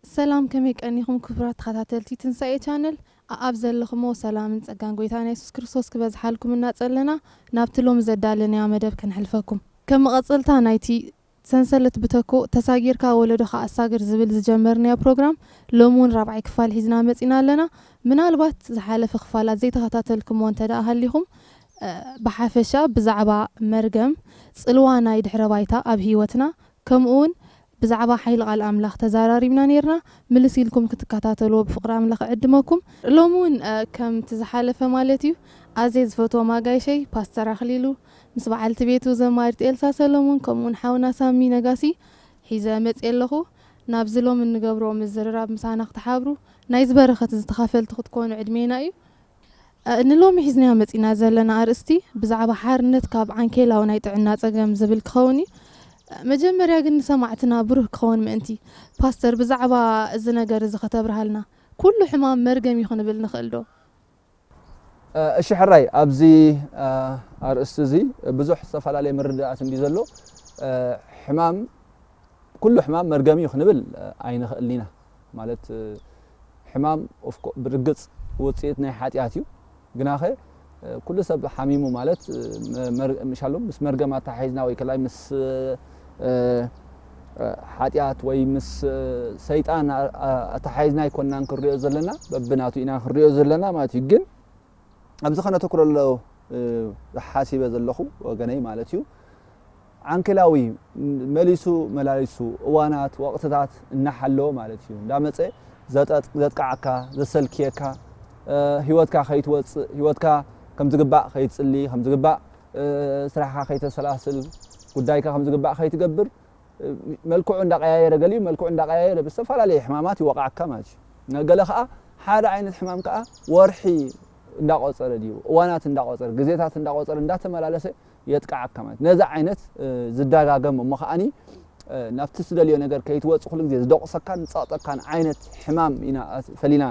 ሰላም፣ ከመይ ቀኒኹም ክቡራት ተኸታተልቲ ትንሳኤ ቻነል? ኣኣብ ዘለኹሞ ሰላምን ጸጋን ጎይታና የሱስ ክርስቶስ ክበዝሓልኩም እናጸለና፣ ናብቲ ሎሚ ዘዳለናዮ መደብ ከነሕልፈኩም። ከም መቐጸልታ ናይቲ ሰንሰለት ብተኮ ተሳጊርካ ወለዶኻ ኣሳግር ዝብል ዝጀመርናዮ ፕሮግራም፣ ሎሚ እውን ራብዓይ ክፋል ሒዝና መጺና ኣለና። ምናልባት ዝሓለፈ ክፋላት ዘይተኸታተልኩምዎ እንተ ደኣ ሃሊኹም፣ እ፣ ብሓፈሻ ብዛዕባ መርገም፣ ጽልዋ ናይ ድሕረ ባይታ ኣብ ህይወትና፣ ከምኡ እውን ብዛዕባ ሓይሊ ቃል ኣምላኽ ተዛራሪብና ነይርና። ምልስ ኢልኩም ክትከታተልዎ ብፍቕሪ ኣምላኽ እዕድመኩም። ሎሚ እውን፣ እ፣ ከምቲ ዝሓለፈ ማለት እዩ፣ ኣዝየ ዝፈትዎም ኣጋይሸይ ፓስተር ኣኽሊሉ ምስ በዓልቲ ቤቱ ዘማሪት ኤልሳ ሰሎሞን፣ ከምኡ እውን ሓውና ሳሚ ነጋሲ ሒዘ መጽየ ኣለኹ። ናብዚ ሎሚ እንገብሮ ምዝርራብ ምሳና ክትሓብሩ፣ ናይዚ በረኸት እዚ ተኻፈልቲ ክትኮኑ ዕድሜና እዩ። እ፣ ንሎሚ ሒዝናዮ መጺና ዘለና ኣርእስቲ ብዛዕባ ሓርነት ካብ ዓንኬላዊ ናይ ጥዕና ጸገም ዝብል ክኸውን እዩ። እ፣ መጀመርያ ግን ንሰማዕትና ብሩህ ክኸውን ምእንቲ፣ ፓስተር፣ ብዛዕባ እዚ ነገር እዚ ከተብርሃልና፣ ኩሉ ሕማም መርገም እዩ ክንብል ንኽእል ዶ? እ፣ እሺ ሕራይ፣ ኣብዚ፣ እ፣ ኣርእስቲ እዚ ብዙሕ ዝተፈላለየ ምርዳእት እንድዩ ዘሎ። እ፣ ሕማም፣ ኩሉ ሕማም መርገም እዩ ክንብል፣ እ፣ ኣይንኽእልን ኢና። ማለት፣ እ፣ ሕማም ኦፍ ኮ-፣ ብርግጽ ውጽኢት ናይ ሓጢኣት እዩ። ግናኸ፣ እ፣ ኩሉ ሰብ ሓሚሙ ማለት፣ እ፣ መ-፣ መር-፣ ምሻሉ ምስ መርገም ኣተሓሒዝና ወይ ከላይ ምስ፣ እ፣ እ፣ ሓጢኣት ወይ ምስ፣ እ፣ ሰይጣን ኣ-፣ ኣ-፣ ኣተሓሒዝና ኣይኮንናን ክንሪኦ ዘለና፣ በብናቱ ኢና ክንሪኦ ዘለና ማለት እዩ። ግን ኣብዚ ከነተኩረሎ፣ እ፣ ሓሲበ ዘለኹ ወገነይ ማለት እዩ። ዓንኬላዊ መሊሱ መላሊሱ እዋናት፣ ወቕትታት እናሓለወ ማለት እዩ። እንዳመጸ ዘጠጥ-፣ ዘጥቅዓካ፣ ዘሰልክየካ፣ እ፣ ህይወትካ ከይትወጽእ፣ ህይወትካ ከም ዝግባእ ከይትጽሊ፣ ከም ዝግባእ፣ እ፣ ስራሕካ ከይተሰላስል፣ ጉዳይካ ከም ዝግባእ ከይትገብር፣ እ፣ መልክዑ እንዳቀያየረ፣ ገሊኡ መልክዑ እንዳቀያየረ ብዝተፈላለየ ሕማማት ይወቕዓካ ማለት እዩ። ገለ ከኣ ሓደ ዓይነት ሕማም ከኣ ወርሒ እንዳቆጸረ ድዩ፣ እዋናት እንዳቆጸረ፣ ግዜታት እንዳቆጸረ፣ እንዳተመላለሰ የጥቅዓካ ማለት እዩ። ነዚ ዓይነት፣ እ፣ ዝደጋገም እሞ ከኣኒ፣ እ፣ ናብቲ ትደልዮ ነገር ከይትወጽእ ኩሉ ግዜ ዝደቑሰካን ዝጸቕጠካን ዓይነት ሕማም ኢና ኣት-፣ ፈሊና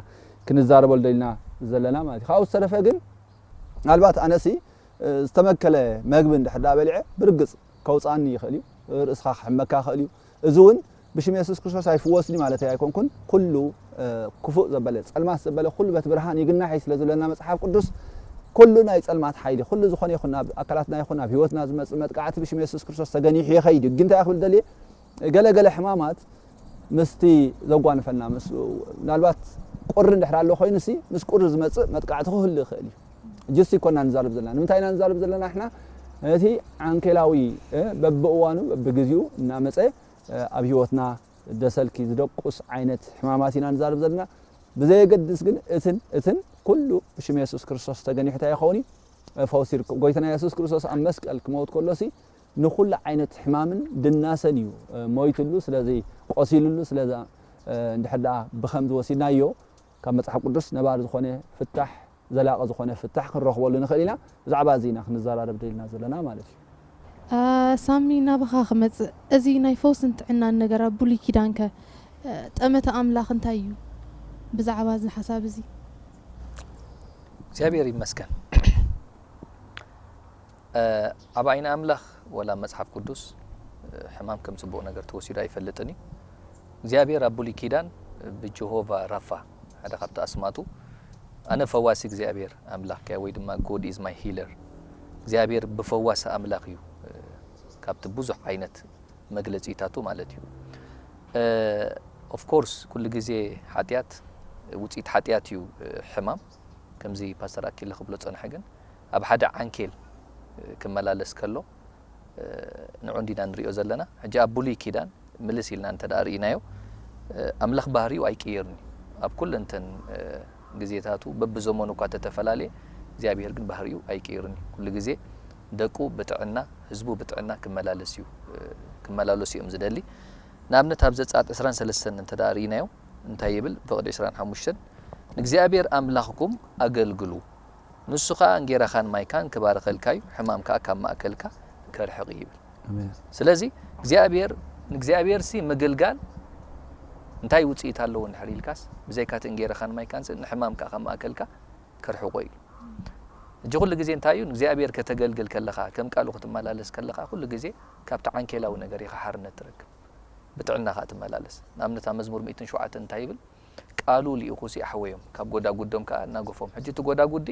ክንዛረበሉ ደሊና ዘለና ማለት እዩ። ካብኡ ዝተረፈ ግን ምናልባት ኣነሲ፣ እ፣ ዝተመከለ መግቢ እንድሕር ደኣ በሊዐ ብርግጽ ከውጽኣኒ ይኽእል እዩ። ርእስኻ ክሕመካ ይኽእል እዩ። እዚ እውን ብሽም የሱስ ክርስቶስ ኣይፍወስን እዩ ማለት ኣይኮንኩን። ኩሉ፣ እ፣ ክፉእ ዘበለ፣ ጸልማት ዘበለ ኩሉ በቲ ብርሃን ይግናሕ እዩ ስለ ዝብለና መጽሓፍ ቅዱስ፣ ኩሉ ናይ ጸልማት ሓይሊ፣ ኩሉ ዝኾነ ይኹን ኣብ ኣካላትና ይኹን ኣብ ህይወትና ዝመጽእ መጥቃዕቲ ብሽም የሱስ ክርስቶስ ተገኒሑ ይኸይድ እዩ። ግን እንታይ ክብል ደልየ፣ ገለ ገለ ሕማማት ምስቲ ዘጓንፈና፣ ምስ፣ ምናልባት ቁሪ እንድሕር ኣሎ ኮይኑሲ፣ ምስ ቁሪ ዝመጽእ መጥቃዕቲ ክህሉ ይኽእል እዩ። ጅስ ይኮና ንዛረብ ዘለና። ንምንታይ ኢና ንዛረብ ዘለና ንሕና? እቲ ዓንኬላዊ፣ እ፣ በብእዋኑ፣ በብግዜኡ እናመጸ፣ እ፣ ኣብ ህይወትና ደሰልኪ ዝደቁስ ዓይነት ሕማማት ኢና ንዛረብ ዘለና። ብዘየገድስ ግን እትን፣ እትን ኩሉ ብሽም የሱስ ክርስቶስ ተገኒሑ እንታይ ይኸውን እዩ? እ፣ ፈውሲ ይርከብ። ጎይታና የሱስ ክርስቶስ ኣብ መስቀል ክመውት ከሎሲ ንኹሉ ዓይነት ሕማምን ድናሰን እዩ፣ እ፣ ሞይትሉ፣ ስለዚ ቆሲልሉ፣ ስለዚ፣ እ፣ እንድሕር ደኣ ብኸምዚ ወሲድናዮ፣ ካብ መጽሓፍ ቅዱስ ነባሪ ዝኾነ ፍታሕ፣ ዘላቒ ዝኾነ ፍታሕ ክንረኽበሉ ንኽእል ኢና። ብዛዕባ እዚ ኢና ክንዘራረብ ደሊና ዘለና ማለት እዩ። እ፣ ሳሚ፣ ናባኻ ክመጽእ፣ እዚ ናይ ፈውስን ጥዕናን ነገር ኣብ ብሉይ ኪዳንከ፣ እ፣ ጠመተ ኣምላኽ እንታይ እዩ ብዛዕባ እዚ ሓሳብ እዚ? እግዚኣብሔር ይመስገን። እ፣ ኣብ ዓይኒ ኣምላኽ ወላ ኣብ መጽሓፍ ቅዱስ፣ እ፣ ሕማም ከም ጽቡቕ ነገር ተወሲዱ ኣይፈልጥን እዩ። እግዚኣብሔር ኣብ ብሉይ ኪዳን ብጀሆቫ ራፋ፣ ሓደ ካብቲ ኣስማቱ፣ "ኣነ ፈዋሲ እግዚኣብሔር ኣምላኽካ እየ" ወይ ድማ "God is my healer"፣ እግዚኣብሔር ብፈዋሲ ኣምላኽ እዩ፣ እ፣ ካብቲ ብዙሕ ዓይነት መግለጺታቱ ማለት እዩ። እ፣ ኦፍ ኮርስ ኩሉ ግዜ ሓጢኣት፣ ውጽኢት ሓጢኣት እዩ፣ እ፣ ሕማም። ከምዚ ፓስተር ኣኪለ ክብሎ ጸንሐ ግን ኣብ ሓደ ዓንኬል፣ እ፣ ክመላለስ ከሎ፣ እ፣ ንዑ እንዲና ንሪኦ ዘለና። ሕጂ ኣብ ብሉይ ኪዳን ምልስ ኢልና እንተ ደኣ ርኢናዮ፣ እ፣ ኣምላኽ ባህሪኡ ኣይቅየርን እዩ። ኣብ ኩለንተን፣ እ፣ ግዜታቱ በብዘመኑ እኳ ተተፈላለየ፣ እግዚኣብሔር ግን ባህሪኡ ኣይቅየርን እዩ። ኩሉ ግዜ ደቁ ብጥዕና፣ ህዝቡ ብጥዕና ክመላለስ እዩ፣ እ፣ ክመላለሱ እዮም ዝደሊ። ንኣብነት ኣብ ዘጸኣት ዕስራን ሰለስተን እንተ ደኣ ርኢናዮ እንታይ ይብል? ፍቕዲ ዕስራን ሓሙሽተን፣ "ንእግዚኣብሔር ኣምላኽኩም ኣገልግሉ፣ ንሱ ኸኣ እንጌራኻን ማይካን ክባርኸልካ እዩ፣ ሕማም ከኣ ካብ ማእከልካ ከርሕቕ እዩ" ይብል። ኣሜን። ስለዚ እግዚኣብሔር፣ ንእግዚኣብሔርሲ ምግልጋል እንታይ ውጽኢት ኣለዎ እንድሕር ኢልካስ፣ ብዘይካ እቲ እንጌራኻን ማይካንሲ ንሕማም ከኣ ካብ ማእከልካ ከርሕቖ እዩ። ሕጂ ኩሉ ግዜ እንታይ እዩ? ንእግዚኣብሔር ከተገልግል ከለኻ፣ ከም ቃሉ ክትመላለስ ከለኻ፣ ኩሉ ግዜ ካብቲ ዓንኬላዊ ነገር ኢኻ ሓርነት ትረክብ። ብጥዕና ከኣ ትመላለስ። ንኣብነት ኣብ መዝሙር ሚእትን ሸውዓተን እንታይ ይብል? ቃሉ ልኢኹሲ ኣሕወዮም፣ ካብ ጎዳጉዶም ከኣ ኣናገፎም። ሕጂ እቲ ጎዳጉዲ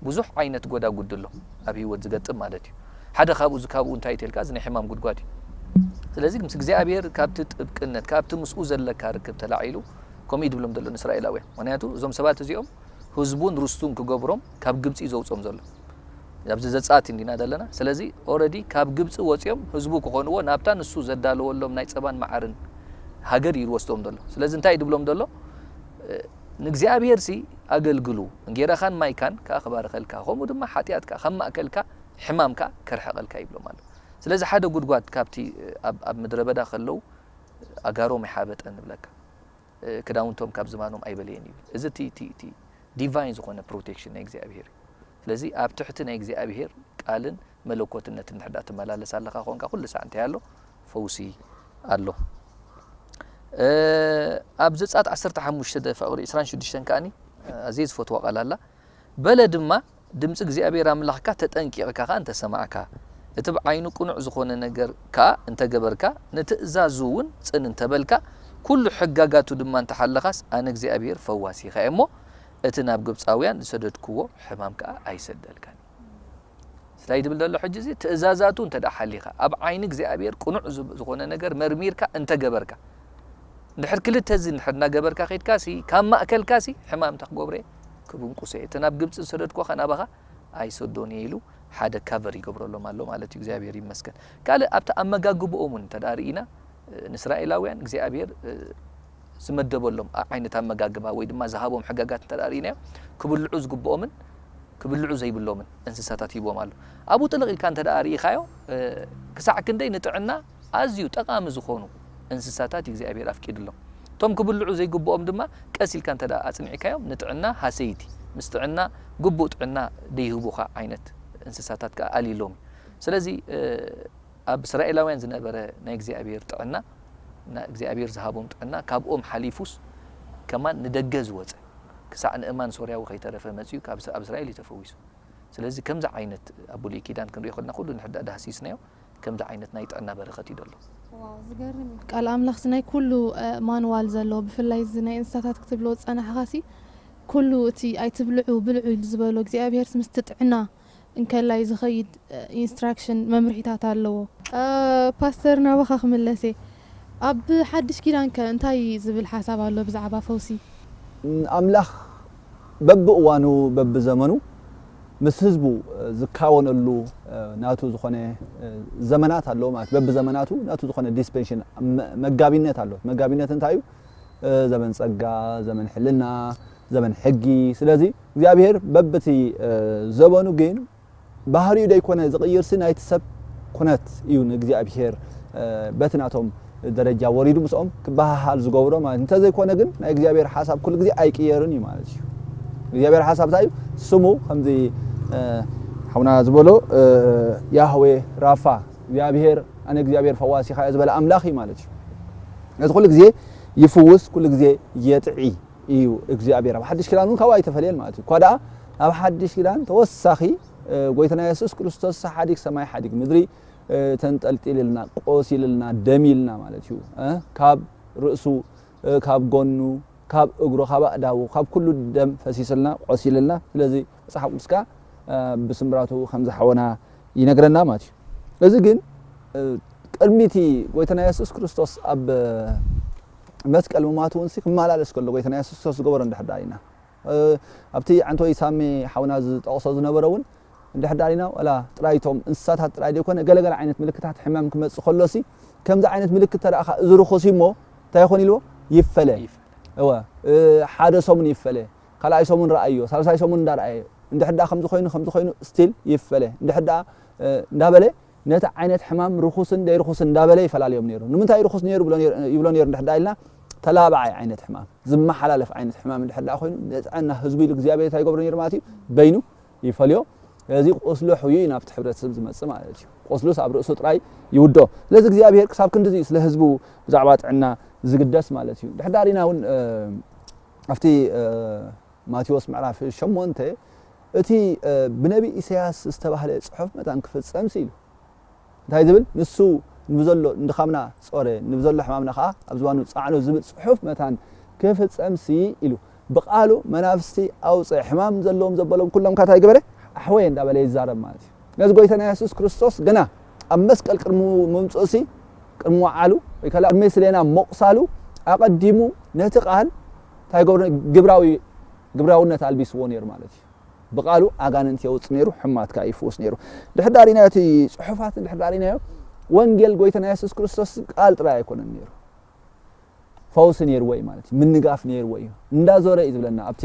ብዙሕ ዓይነት ጎዳጉዲ ኣሎ ኣብ ህይወት ዝገጥም ማለት እዩ። ሓደ ካብኡ ካብኡ እንታይ ተልካ? እዚ ናይ ሕማም ጉድጓድ እዩ። ስለዚ ምስ እግዚኣብሔር ካብቲ ጥብቅነት ካብቲ ምስኡ ዘለካ ርክብ ተላዒሉ ከምኡ እዩ ድብሎም ዘሎ ንእስራኤላውያን። ምክንያቱ እዞም ሰባት እዚኦም ህዝቡን ርስቱን ክገብሮም ካብ ግብፂ እዩ ዘውፅኦም ዘሎ። ኣብዚ ዘጻት እንዲና ዘለና። ስለዚ ኦረዲ ካብ ግብፂ ወፂኦም ህዝቡ ክኾንዎ ናብታ ንሱ ዘዳለወሎም ናይ ፀባን መዓርን ሃገር እዩ ዝወስዶም ዘሎ። ስለዚ እንታይ እዩ ድብሎም ዘሎ? ንእግዚኣብሔር ሲ ኣገልግሉ፣ እንጌራኻን ማይካን ከዓ ክባርኸልካ፣ ከምኡ ድማ ሓጢኣትካ ካብ ማእከልካ ሕማምካ ከርሕቐልካ ይብሎም ኣሎ። ስለዚ ሓደ ጉድጓድ ካብቲ ኣብ ኣብ ምድረ በዳ ከለዉ ኣጋሮም ኣይሓበጠን ንብለካ። ክዳውንቶም ካብ ዝባኖም ኣይበለየን እዩ። እዚ እቲ እቲ እቲ ዲቫይን ዝኾነ ፕሮቴክሽን ናይ እግዚኣብሔር እዩ። ስለዚ ኣብ ትሕቲ ናይ እግዚኣብሔር ቃልን መለኮትነትን እንድሕር ደኣ ትመላለስ ኣለኻ ኮንካ ኩሉ ሳዕ እንታይ ኣሎ? ፈውሲ ኣሎ። ኣብ ዘጸኣት ዓሰርተ ሓሙሽተ ፍቕዲ ዕስራን ሽዱሽተን ከኣኒ ኣዝየ ዝፈትዋ ቃል ኣላ። በለ ድማ ድምጺ እግዚኣብሔር ኣምላኽካ ተጠንቂቕካ ከኣ እንተ ሰማዕካ፣ እቲ ብዓይኑ ቅኑዕ ዝኾነ ነገር ከኣ እንተ ገበርካ፣ ንትእዛዙ እውን ጽን እንተ በልካ፣ ኩሉ ሕጋጋቱ ድማ እንተ ሓለኻስ፣ ኣነ እግዚኣብሔር ፈዋሲኻ እየ እሞ፣ እቲ ናብ ግብጻውያን ዝሰደድክዎ ሕማም ከኣ ኣይሰደልካን። እንታይ ድብል ዘሎ ሕጂ እዚ? ትእዛዛቱ እንተ ደኣ ሓሊኻ፣ ኣብ ዓይኒ እግዚኣብሔር ቅኑዕ ዝብ-፣ ዝኾነ ነገር መርሚርካ እንተ ገበርካ፣ እንድሕር ክልተ እዚ እንድሕር እናገበርካ ኸይድካ ሲ፣ ካብ ማእከልካ ሲ፣ ሕማም እንታይ ክገብሮ እየ? ክብንቁሶ እየ። እቲ ናብ ግብጺ ዝሰደድኩኻ ናባኻ ኣይሰዶን እየ ኢሉ ሓደ ካቨር ይገብረሎም ኣሎ ማለት እዩ። እግዚኣብሔር ይመስገን። ካልእ ኣብቲ ኣመጋግብኦም እውን እንተ ደኣ ርኢና፣ ንእስራኤላውያን እግዚኣብሔር፣ ዝመደበሎም ዓ-፣ ዓይነት ኣመጋግባ ወይ ድማ ዝሃቦም ሕጋጋት እንተ ደኣ ርኢናዮ፣ ክብልዑ ዝግብኦምን ክብልዑ ዘይብሎምን እንስሳታት ሂቦም ኣሎ። ኣብኡ ጥልቕ ኢልካ እንተ ደኣ ርኢኻዮ፣ ክሳዕ ክንደይ ንጥዕና ኣዝዩ ጠቓሚ ዝኾኑ እንስሳታት እዩ እግዚኣብሔር ኣፍቂድሎም። እቶም ክብልዑ ዘይግብኦም ድማ ቀስ ኢልካ እንተ ደኣ ኣጽኒዕካዮም፣ ንጥዕና ሃሰይቲ፣ ምስ ጥዕና፣ ግቡእ ጥዕና ደይህቡኻ ዓይነት እንስሳታት ከኣ ኣልይሎም እዩ። ስለዚ፣ ኣብ እስራኤላውያን ዝነበረ ናይ እግዚኣብሔር ጥዕና፣ ና-፣ እግዚኣብሔር ዝሃቦም ጥዕና፣ ካብኦም ሓሊፉስ ከማን ንደገ ዝወጸ፣ ክሳዕ ንእማን ሶርያዊ ከይተረፈ መጺኡ ካብ እስ-፣ ኣብ እስራኤል እዩ ተፈዊሱ። ስለዚ ከምዚ ዓይነት ኣብ ብሉይ ኪዳን ክንሪኦ ከለና ኩሉ እንድሕር ደኣ ዳህሲስናዮ፣ ከምዚ ዓይነት ናይ ጥዕና በረኸት እዩ ዘሎ። ዋው፣ ዝገርም እዩ። ቃል ኣምላኽሲ ናይ ኩሉ፣ እ፣ ማንዋል ዘለዎ፣ ብፍላይ እዚ ናይ እንስሳታት ክትብሎ ዝጸናሕኻሲ፣ ኩሉ እቲ ኣይትብልዑ ብልዑ ኢሉ ዝበሎ እግዚኣብሔርስ ምስቲ ጥዕና እንከላይ ዝኸይድ፣ እ፣ ኢንስትራክሽን፣ መምርሒታት ኣለዎ። እ፣ ፓስተር፣ ናባኻ ክምለስ እየ። ኣብ ሓድሽ ኪዳን ከ እንታይ ዝብል ሓሳብ ኣሎ ብዛዕባ ፈውሲ? ኣምላኽ በብእዋኑ በብዘመኑ ምስ ህዝቡ ዝካወነሉ ናቱ ዝኾነ ዘመናት ኣለዎ ማለት እዩ። በብዘመናቱ ናቱ ዝኾነ ዲስፔንሽን መ-፣ መጋቢነት ኣሎ። መጋቢነት እንታይ እዩ? ዘመን ጸጋ፣ ዘመን ሕልና፣ ዘመን ሕጊ። ስለዚ እግዚኣብሔር በብቲ ዘመኑ ግን ባህሪኡ ደይኮነ ዝቕይርሲ ናይቲ ሰብ ኩነት እዩ ንእግዚኣብሔር፣ እ፣ በቲ ናቶም ደረጃ ወሪዱ ምስኦም ክበሃሃል ዝገብሮ ማለት እዩ። እንተዘይኮነ ግን ናይ እግዚኣብሔር ሓሳብ ኩሉ ግዜ ኣይቅየርን እዩ ማለት እዩ። እግዚኣብሔር ሓሳብ እንታይ እዩ? ስሙ ከምዚ፣ እ፣ ሓውና ዝበሎ፣ እ፣ ያህዌ ራፋ፣ እግዚኣብሔር፣ ኣነ እግዚኣብሔር ፈዋሲኻ እየ ዝበለ ኣምላኽ እዩ ማለት እዩ። ነቲ ኩሉ ግዜ ይፍውስ፣ ኩሉ ግዜ የጥዒ እዩ እግዚኣብሔር። ኣብ ሓድሽ ኪዳን እውን ካብኡ ኣይተፈልየን ማለት እዩ። እኳ ደኣ ኣብ ሓድሽ ኪዳን ተወሳኺ፣ እ፣ ጎይታና የሱስ ክርስቶስ ሓዲግ ሰማይ ሓዲግ ምድሪ፣ እ፣ ተንጠልጢልልና፣ ቆሲልልና፣ ደሚልና ማለት እዩ። እ፣ ካብ ርእሱ፣ እ፣ ካብ ጎኑ፣ ካብ እግሩ፣ ካብ ኣእዳዉ፣ ካብ ኩሉ ደም ፈሲስልና፣ ቆሲልልና። ስለዚ መጽሓፍ ቅዱስ ከኣ፣ እ፣ ብስምራቱ ከም ዝሓወና ይነግረና ማለት እዩ። እዚ ግን፣ እ፣ ቅድሚ እቲ ጎይታና የሱስ ክርስቶስ ኣብ መስቀል ምማቱ እውን ሲ ክመላለስ ከሎ ጎይታና የሱስ ክርስቶስ ዝገበሮ እንድሕር ደኣ ኢና፣ እ፣ ኣብቲ ዓንቶይ ሳሜ ሓውና ዝጠቕሶ ዝነበረ እውን እንድሕር ደኣ ኢና፣ ዋላ ጥራይ እቶም እንስሳታት ጥራይ ዘይኮነ፣ ገለገለ ዓይነት ምልክታት ሕማም ክመጽእ ከሎሲ፣ ከምዚ ዓይነት ምልክት ተረኣኻ፣ እዚ ርኹስ እዩ እሞ፣ እንታይ ይኾን ኢልዎ? ይፈለ። ይፈለ። እወ፣ እ፣ ሓደ ሰሙን ይፈለ፣ ካልኣይ ሰሙን ረኣዮ፣ ሳልሳይ ሰሙን እንዳረኣየ፣ እንድሕር ደኣ ከምዚ ኮይኑ፣ ከምዚ ኮይኑ፣ ስቲል ይፈለ። እንድሕር ደኣ፣ እ፣ እንዳበለ፣ ነቲ ዓይነት ሕማም ርኹስን ደይርኹስን እንዳበለ ይፈላልዮም ነይሩ። ንምንታይ ርኹስ ነይሩ ብሎ ነይሩ፣ ይብሎ ነይሩ እንድሕር ደኣ ኢልና፣ ተላባዓይ ዓይነት ሕማም፣ ዝመሓላለፍ ዓይነት ሕማም እንድሕር ደኣ ኮይኑ፣ ንጥዕና ህዝቡ ኢሉ እግዚኣብሔር እንታይ ይገብሮ ነይሩ ማለት እዩ? በይኑ ይፈልዮ። እዚ ቁስሉ ሕዩ እዩ ናብቲ ሕብረተሰብ ዝመጽእ ማለት እዩ። ቁስሉስ ኣብ ርእሱ ጥራይ ይውዶ። ስለዚ እግዚኣብሔር ክሳብ ክንድዚ እዩ ስለ ህዝቡ ብዛዕባ ጥዕና ዝግደስ ማለት እዩ። ድሕር ዳር ኢና እውን፣ እ፣ ኣብቲ፣ እ፣ ማቴዎስ ምዕራፍ ሸሞንተ፣ እቲ፣ እ፣ ብነቢ ኢሳያስ ዝተባህለ ጽሑፍ መታን ክፍጸምሲ ኢሉ። እንታይ ዝብል? ንሱ ንብዘሎ ንድኻምና ጾረ፣ ንብዘሎ ሕማምና ኸዓ ኣብ ዝባኑ ጻዕኖ ዝብል ጽሑፍ መታን ክፍጸምሲ ኢሉ ብቓሉ መናፍስቲ ኣውፅእ፣ ሕማም ዘለዎም ዘበሎም ኩሎም ካታይ ገበረ ኣሕወየ እንዳበለ ይዛረብ ማለት እዩ። ነዚ ጎይታና የሱስ ክርስቶስ ግና ኣብ መስቀል ቅድሚ ምምፅኡሲ ቅድሚ ወዓሉ ወይ ከላ ቅድሚ ስሌና መቑሳሉ ኣቐዲሙ ነቲ ቃል እንታይ ገብሮ ግብራዊ ግብራውነት ኣልቢስዎ ነይሩ ማለት እዩ። ብቃሉ ኣጋንንት የውፅ ነይሩ፣ ሕማት ከዓ ይፍውስ ነይሩ። ድሕር ዳሪናዮ እቲ ፅሑፋት ድሕር ዳሪናዮ ወንጌል ጎይታና የሱስ ክርስቶስ ቃል ጥራይ ኣይኮነን ነይሩ። ፈውሲ ነይርዎ እዩ ማለት እዩ። ምንጋፍ ነይርዎ እዩ። እንዳዞረ እዩ ዝብለና ኣብቲ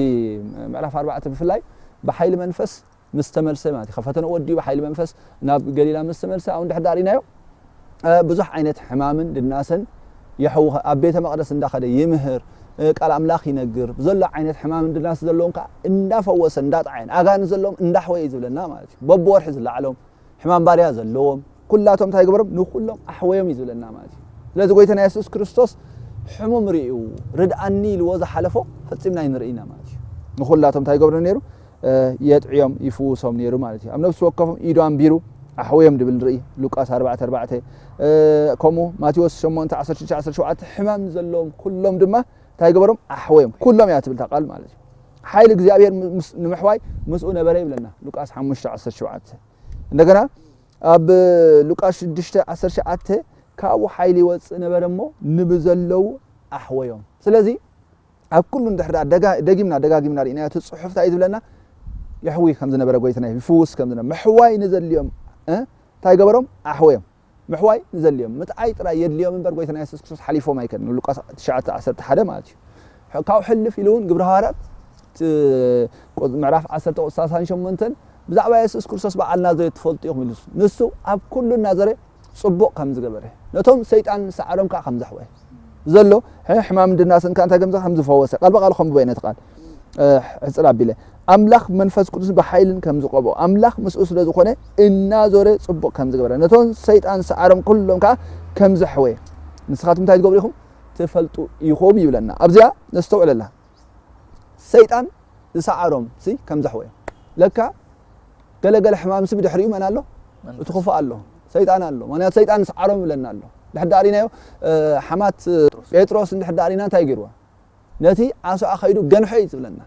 ምዕራፍ ኣርባዕተ ብፍላይ ብሓይሊ መንፈስ ምስ ተመልሰ ማለት እዩ። ከፈተነ ወዲኡ ብሓይሊ መንፈስ ናብ ገሊላ ምስ ተመልሰ ኣብኡ ድሕር ዳሪናዮ ብዙሕ ዓይነት ሕማምን ድናሰን የሕውኸ ኣብ ቤተ መቕደስ እንዳኸደ ይምህር፣ ቃል ኣምላኽ ይነግር፣ ዘሎ ዓይነት ሕማምን ድናስ ዘለዎም ከዓ እንዳፈወሰ እንዳጥዓየን ኣጋንንት ዘለዎም እንዳሕወየ እዩ ዝብለና ማለት እዩ። በብወርሒ ዝለዓሎም ሕማም ባርያ ዘለዎም ኩላቶም እንታይ ገበሮም ንኩሎም ኣሕወዮም እዩ ዝብለና ማለት እዩ። ስለዚ ጎይታና የሱስ ክርስቶስ ሕሙም ርእዩ ርድኣኒ ኢልዎ ዝሓለፎ ፈጺምና ኣይንርእይና ማለት እዩ። ንኩላቶም እንታይ ገብሮ ነይሩ? የጥዕዮም ይፍውሶም ነይሩ ማለት እዩ። ኣብ ነፍሲ ወከፎም ኢዱ ኣንቢሩ ኣሕወዮም ድብል ንርኢ ሉቃስ ኣርባዕተ ኣርባዕተ። ከምኡ ማቴዎስ ሸሞንተ ዓሰርተ ሽዱሽተ ዓሰርተ ሸውዓተ ሕማም ዘለዎም ኩሎም ድማ እንታይ ገበሮም? ኣሕወዮም። ኩሎም እያ ትብል እታ ቃል ማለት እዩ። ሓይሊ እግዚኣብሔር ምስ ንምሕዋይ ምስኡ ነበረ ይብለና ሉቃስ ሓሙሽተ ዓሰርተ ሸውዓተ። እንደገና ኣብ ሉቃስ ሽዱሽተ ዓሰርተ ሸውዓተ ካብኡ ሓይሊ ይወፅእ ነበረ እሞ ንብዘለዉ ኣሕወዮም። ስለዚ ኣብ ኩሉ እንድሕር ደኣ ደጋ- ደጊምና ደጋጊምና ርኢናዮ እቲ ፅሑፍ እንታይ እዩ ዝብለና? የሕዊ ከም ዝነበረ ጎይትና ይፍውስ ከም ዝነበረ ምሕዋይ ንዘድልዮም እ? እንታይ ገበሮም? ኣሕወዮም። ምሕዋይ ንዘድልዮም ምጥዓይ ጥራይ የድልዮም እምበር ጎይታና የሱስ ክርስቶስ ሓሊፎም ኣይከድን። ሉቃስ ትሽዓተ ዓሰርተ ሓደ ማለት እዩ። ካብ ሕልፍ ኢሉ እውን ግብረ ሃዋርያት ት- ቁ- ምዕራፍ ዓሰርተ ቁፅሪ ሰላሳን ሸሞንተን ብዛዕባ የሱስ ክርስቶስ በዓል ናዝሬት ትፈልጡ ኢኹም ኢሉ ንሱ ኣብ ኩሉ ናዝሬት ጽቡቕ ከም ዝገበረ ነቶም ሰይጣን ዝሰዓሮም ከዓ ከም ዘሕወየ ዘሎ ሕማም ድናስን ከዓ እንታይ ከምዚ ከም ዝፈወሰ ቃል ብቃል ከም በይነ ቃል ሕፅር ኣቢለ ኣምላኽ መንፈስ ቅዱስ ብሓይልን ከም ዝቐብኦ ኣምላኽ ምስኡ ስለ ዝኾነ እናዞረ ጽቡቕ ከም ዝገበረ ነቶም ሰይጣን ዝሰዓሮም ኩሎም ከዓ ከም ዘሕወየ ንስኻትኩም እንታይ ትገብሩ ኢኹም ትፈልጡ ኢኹም ይብለና። ኣብዚኣ ነስተውዕለላ። ሰይጣን ዝሰዓሮም ሲ ከም ዘሕወዮም ለካ ገለገለ ሕማም ሲ ብድሕሪኡ መን ኣሎ? እቲ ክፉእ ኣሎ፣ ሰይጣን ኣሎ። ምክንያቱ ሰይጣን ዝሰዓሮም ይብለና ኣሎ። ድሕር ዳሪናዮ ሓማት ጴጥሮስ እንድሕር ዳሪና እንታይ ገይርዋ? ነቲ ዓሶኣ ከይዱ ገንሖ እዩ ዝብለና።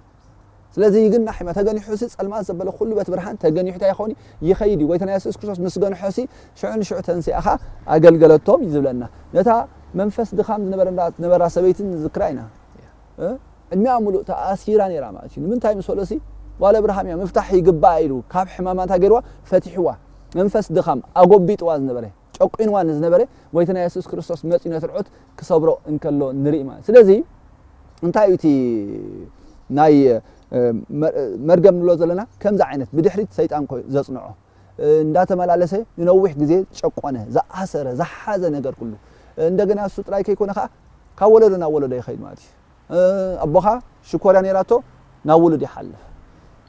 ስለዚ ይግናሕ ይማ ተገኒሑ ሲ ጸልማት ዘበለ ኩሉ በት ብርሃን ተገኒሑ እንታይ ይኸውን? ይኸይድ እዩ። ጎይታና የሱስ ክርስቶስ ምስ ገንሖ ሲ ሽዑ ንሽዑ ተንሲኣ ኸዓ ኣገልገለቶም እዩ ዝብለና። ነታ መንፈስ ድኻም ዝነበረና- ዝነበራ ሰበይትን ንዝክራ ኢና። እ? ዕድሚኣ ሙሉእ ተኣሲራ ነይራ ማለት እዩ። ንምንታይ ምስ በሎሲ ጓል ኣብርሃም እያ ምፍታሕ ይግባኣ ኢሉ ካብ ሕማማ እንታይ ገይርዋ? ፈቲሕዋ። መንፈስ ድኻም ኣጎቢጥዋ ዝነበረ ጨቂንዋ ንዝነበረ ጎይታና የሱስ ክርስቶስ መፂኡ ነቲ ርዑት ክሰብሮ እንከሎ ንርኢ ማለት ስለዚ እንታይ እዩ እቲ ናይ መርገም ንብሎ ዘለና ከምዚ ዓይነት ብድሕሪት ሰይጣን ኮ ዘፅንዖ እንዳተመላለሰ ንነዊሕ ግዜ ጨቆነ ዝኣሰረ ዝሓዘ ነገር ኩሉ እንደገና እሱ ጥራይ ከይኮነ ከዓ ካብ ወለዶ ናብ ወለዶ ይኸይድ ማለት እዩ ኣቦኻ ሽኮርያ ነይራቶ ናብ ውሉድ ይሓልፍ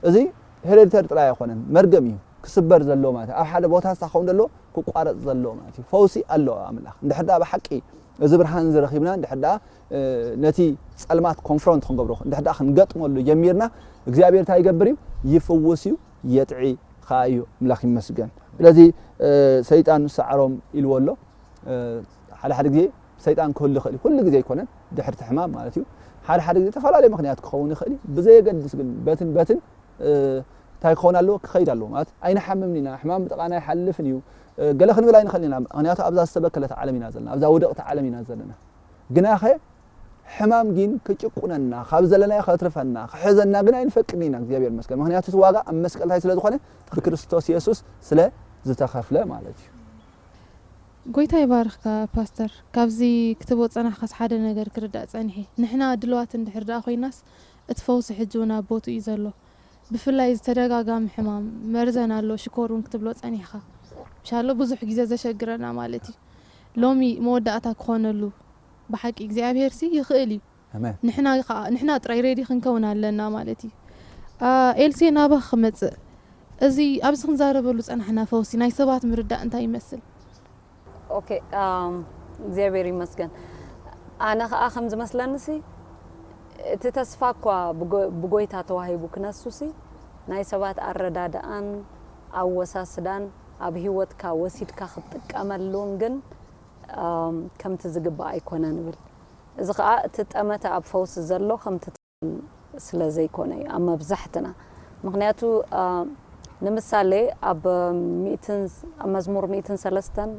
እዚ ሄሬዲተሪ ጥራይ ኣይኮነን መርገም እዩ ክስበር ዘለዎ ማለት ኣብ ሓደ ቦታ ዝሳኸውን ዘሎ ክቋረፅ ዘለዎ ማለት እዩ ፈውሲ ኣለዎ ኣምላኽ እንድሕር ብሓቂ እዚ ብርሃን እዚ ረኺብና እንድሕር ነቲ ጸልማት ኮንፍሮንት ክንገብሮ እንድሕር ክንገጥመሉ ጀሚርና እግዚኣብሔር እንታይ ይገብር እዩ ይፍውስ እዩ የጥዒ ከዓ እዩ ኣምላኽ ይመስገን ስለዚ ሰይጣን ሰዓሮም ኢልዎ ኣሎ ሓደ ሓደ ግዜ ሰይጣን ክህሉ ይኽእል እዩ ኩሉ ግዜ ኣይኮነን ድሕርቲ ሕማም ማለት እዩ ሓደ ሓደ ግዜ ዝተፈላለዩ ምክንያት ክኸውን ይኽእል እዩ ብዘየገድስ ግን በትን በትን እንታይ ክኸውን ኣለዎ ክኸይድ ኣለዎ ማለት ኣይንሓምምን ኢና ሕማም ብጥቓና ኣይሓልፍን እዩ ገለ ክንብል ኣይንኽእል ኢና ምክንያቱ ኣብዛ ዝተበከለት ዓለም ኢና ዘለና ኣብዛ ውድቕቲ ዓለም ኢና ዘለና ግናኸ ሕማም ግን ክጭቁነና ካብ ዘለናዮ ከትርፈና ክሕዘና ግን ኣይንፈቅድን ኢና እግዚኣብሔር መስገን ምክንያቱ እቲ ዋጋ ኣብ መስቀል እንታይ ስለ ዝኾነ ብክርስቶስ የሱስ ስለ ዝተኸፍለ ማለት እዩ ጎይታ ይባርኽካ ፓስተር። ካብዚ ክትብኦ ዝጸናሕካስ ሓደ ነገር ክርዳእ ጸኒሐ። ንሕና ድልዋት እንድሕር ደኣ ኮይናስ እቲ ፈውሲ ሕጂ እውን ኣብ ቦትኡ እዩ ዘሎ። ብፍላይ እዚ ተደጋጋሚ ሕማም መርዘን ኣሎ ሽኮር እውን ክትብሎ ጸኒሕካ። ምሻሎ ብዙሕ ግዜ ዘሸግረና ማለት እዩ። ሎሚ መወዳእታ ክኾነሉ ብሓቂ እግዚኣብሄርሲ ይኽእል እዩ። ኣሜን። ንሕና ከኣ ንሕና ጥራይ ሬዲ ክንከውን ኣለና ማለት እዩ። ኤልሴ ናባኺ ክመጽእ እዚ ኣብዚ ክንዛረበሉ ጸናሕና ፈውሲ ናይ ሰባት ምርዳእ እንታይ ይመስል? ኦኬ እግዚኣብሔር ይመስገን ኣነ ከዓ ከም ዝመስለንሲ እቲ ተስፋ እኳ ብጎይታ ተዋሂቡ ክነሱሲ ናይ ሰባት ኣረዳድኣን ኣወሳስዳን ኣብ ህይወትካ ወሲድካ ክትጥቀመሉን ግን ከምቲ ዝግባእ ኣይኮነ ንብል። እዚ ከዓ እቲ ጠመተ ኣብ ፈውሲ ዘሎ ከምቲ ስለ ዘይኮነ እዩ ኣብ መብዛሕትና። ምክንያቱ ንምሳሌ ኣብ ኣብ መዝሙር ሚእትን ሰለስተን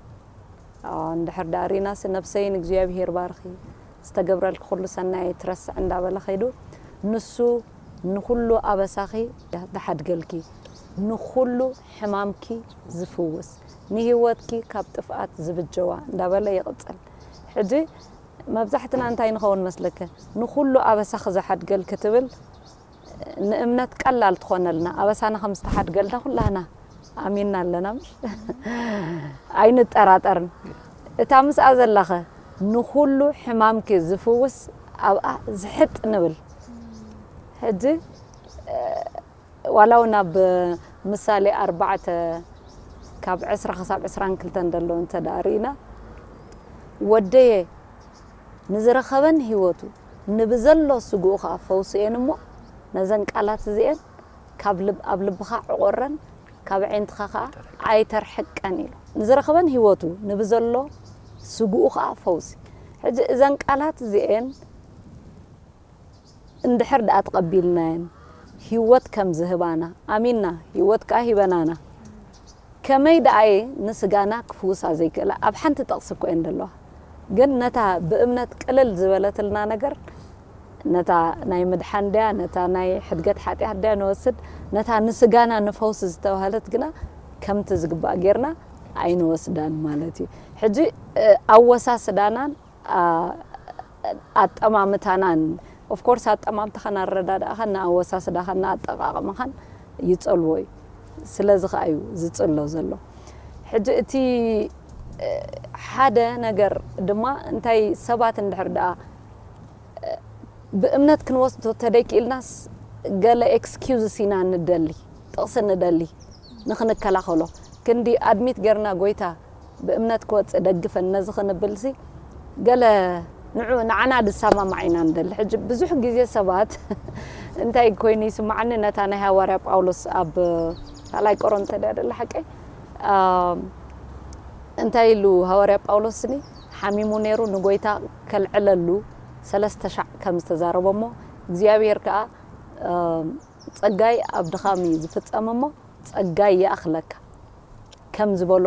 እንድሕር ዳሪናስ ነብሰይ ንእግዚኣብሔር ባርኪ ዝተገብረልኪ ኩሉ ሰናይ ትረስዕ እንዳበለ ከይዱ ንሱ ንኩሉ ኣበሳኺ ዝሓድገልኪ ንኩሉ ሕማምኪ ዝፍውስ ንህይወትኪ ካብ ጥፍኣት ዝብጀዋ እንዳበለ ይቕጽል። ሕጂ መብዛሕትና እንታይ ንኸውን መስለከ ንኩሉ ኣበሳኺ ዝሓድገል ክትብል ንእምነት ቀላል ትኾነልና ኣበሳና ከም ዝተሓድገልና ኩላህና ኣሚንና ኣለና ምሽ ኣይንጠራጠርን። እታ ምስኣ ዘላኸ ንኩሉ ሕማምኪ ዝፍውስ ኣብኣ ዝሕጥ ንብል። ሕጂ ዋላ እውን ኣብ ምሳሌ ኣርባዕተ ካብ ዕስራ ክሳብ ዕስራን ክልተን ዘሎ እንተ ደኣ ርኢና ወደየ ንዝረኸበን ህይወቱ ንብዘሎ ስግኡ ኸዓ ፈውስኤን እሞ ነዘን ቃላት እዚኤን ካብ ልብ ኣብ ልብኻ ዕቆረን ካብ ዒንትኻ ኸዓ ኣይተርሕቀን ኢሉ። ንዝረኸበን ህይወቱ ንብዘሎ ስግኡ ኸዓ ፈውሲ። ሕጂ እዘን ቃላት እዚኤን እንድሕር ደኣ ተቐቢልናየን ህይወት ከም ዝህባና ኣሚንና ህይወት ከኣ ሂበናና ከመይ ደኣየ ንስጋና ክፍውሳ ዘይክእላ ኣብ ሓንቲ ጠቕሲ እኮ እየን ዘለዋ ግን ነታ ብእምነት ቅልል ዝበለትልና ነገር ነታ ናይ ምድሓን ድያ ነታ ናይ ሕድገት ሓጢኣት ድያ ንወስድ ነታ ንስጋና ንፈውስ ዝተባህለት ግና ከምቲ ዝግባእ ጌርና ኣይንወስዳን ማለት እዩ ሕጂ ኣወሳስዳናን ኣጠማምታናን ኦፍኮርስ ኣጠማምታኻን ኣረዳድኣኻን ንኣወሳስዳኻን ንኣጠቃቕማኻን ይጸልዎ እዩ። ስለዚ ከኣ እዩ ዝጽሎ ዘሎ። ሕጂ እቲ ሓደ ነገር ድማ እንታይ ሰባት እንድሕር ደኣ ብእምነት ክንወስዶ ተደይክኢልናስ ገለ ኤክስኪውዝስ ኢና ንደሊ ጥቕሲ ንደሊ ንኽንከላኸሎ ክንዲ ኣድሚት ጌርና ጎይታ ብእምነት ክወፅእ ደግፈን ነዚ ክንብልሲ ገለ ንዑ ንዓና ድሰማማዕ ኢና ንደሊ ሕጂ ብዙሕ ግዜ ሰባት እንታይ ኮይኑ ይስማዓኒ ነታ ናይ ሃዋርያ ጳውሎስ ኣብ ካልኣይ ቆሮንተ ድያ ደላ ሓቀይ እንታይ ኢሉ ሃዋርያ ጳውሎስኒ ሓሚሙ ነይሩ ንጎይታ ከልዕለሉ ሰለስተ ሻዕ ከም ዝተዛረቦ እሞ እግዚኣብሔር ከዓ ጸጋይ ኣብ ድኻም እዩ ዝፍጸም እሞ ጸጋይ ይኣኽለካ ከም ዝበሎ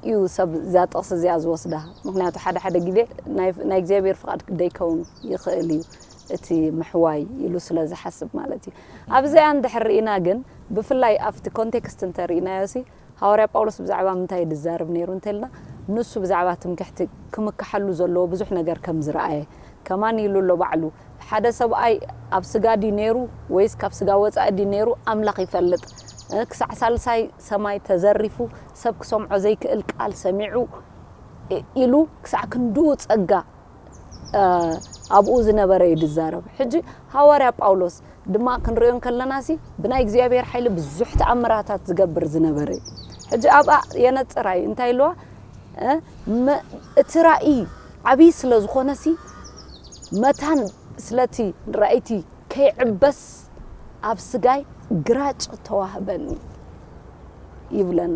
እዩ ሰብ እዚኣ ጥቕሲ እዚኣ ዝወስዳ ምክንያቱ ሓደ ሓደ ግዜ ናይ እግዚኣብሔር ፍቓድ ደይከውን ይኽእል እዩ እቲ ምሕዋይ ኢሉ ስለ ዝሓስብ ማለት እዩ ኣብዚኣ እንድሕር ርኢና ግን ብፍላይ ኣብቲ ኮንቴክስት እንተርኢናዮ ሲ ሃዋርያ ጳውሎስ ብዛዕባ ምንታይ ድዛርብ ነይሩ እንተልና ንሱ ብዛዕባ ትምክሕቲ ክምክሓሉ ዘለዎ ብዙሕ ነገር ከም ዝረኣየ ከማን ኢሉ ኣሎ ባዕሉ ሓደ ሰብኣይ ኣብ ስጋ ድዩ ነይሩ ወይስ ካብ ስጋ ወፃኢ ድዩ ነይሩ ኣምላኽ ይፈልጥ ክሳዕ ሳልሳይ ሰማይ ተዘሪፉ ሰብ ክሰምዖ ዘይክእል ቃል ሰሚዑ ኢሉ ክሳዕ ክንድኡ ፀጋ ኣብኡ ዝነበረ እዩ ዝዛረብ ሕጂ ሃዋርያ ጳውሎስ ድማ ክንሪኦ እንከለና ሲ ብናይ እግዚኣብሔር ሓይሊ ብዙሕ ተኣምራታት ዝገብር ዝነበረ እዩ ሕጂ ኣብኣ የነፅራ እዩ እንታይ ኢልዋ እቲ ራእይ ዓብዪ ስለ ዝኾነ ሲ መታን ስለቲ ራእይቲ ከይዕበስ ኣብ ስጋይ ግራጭ ተዋህበኒ ይብለና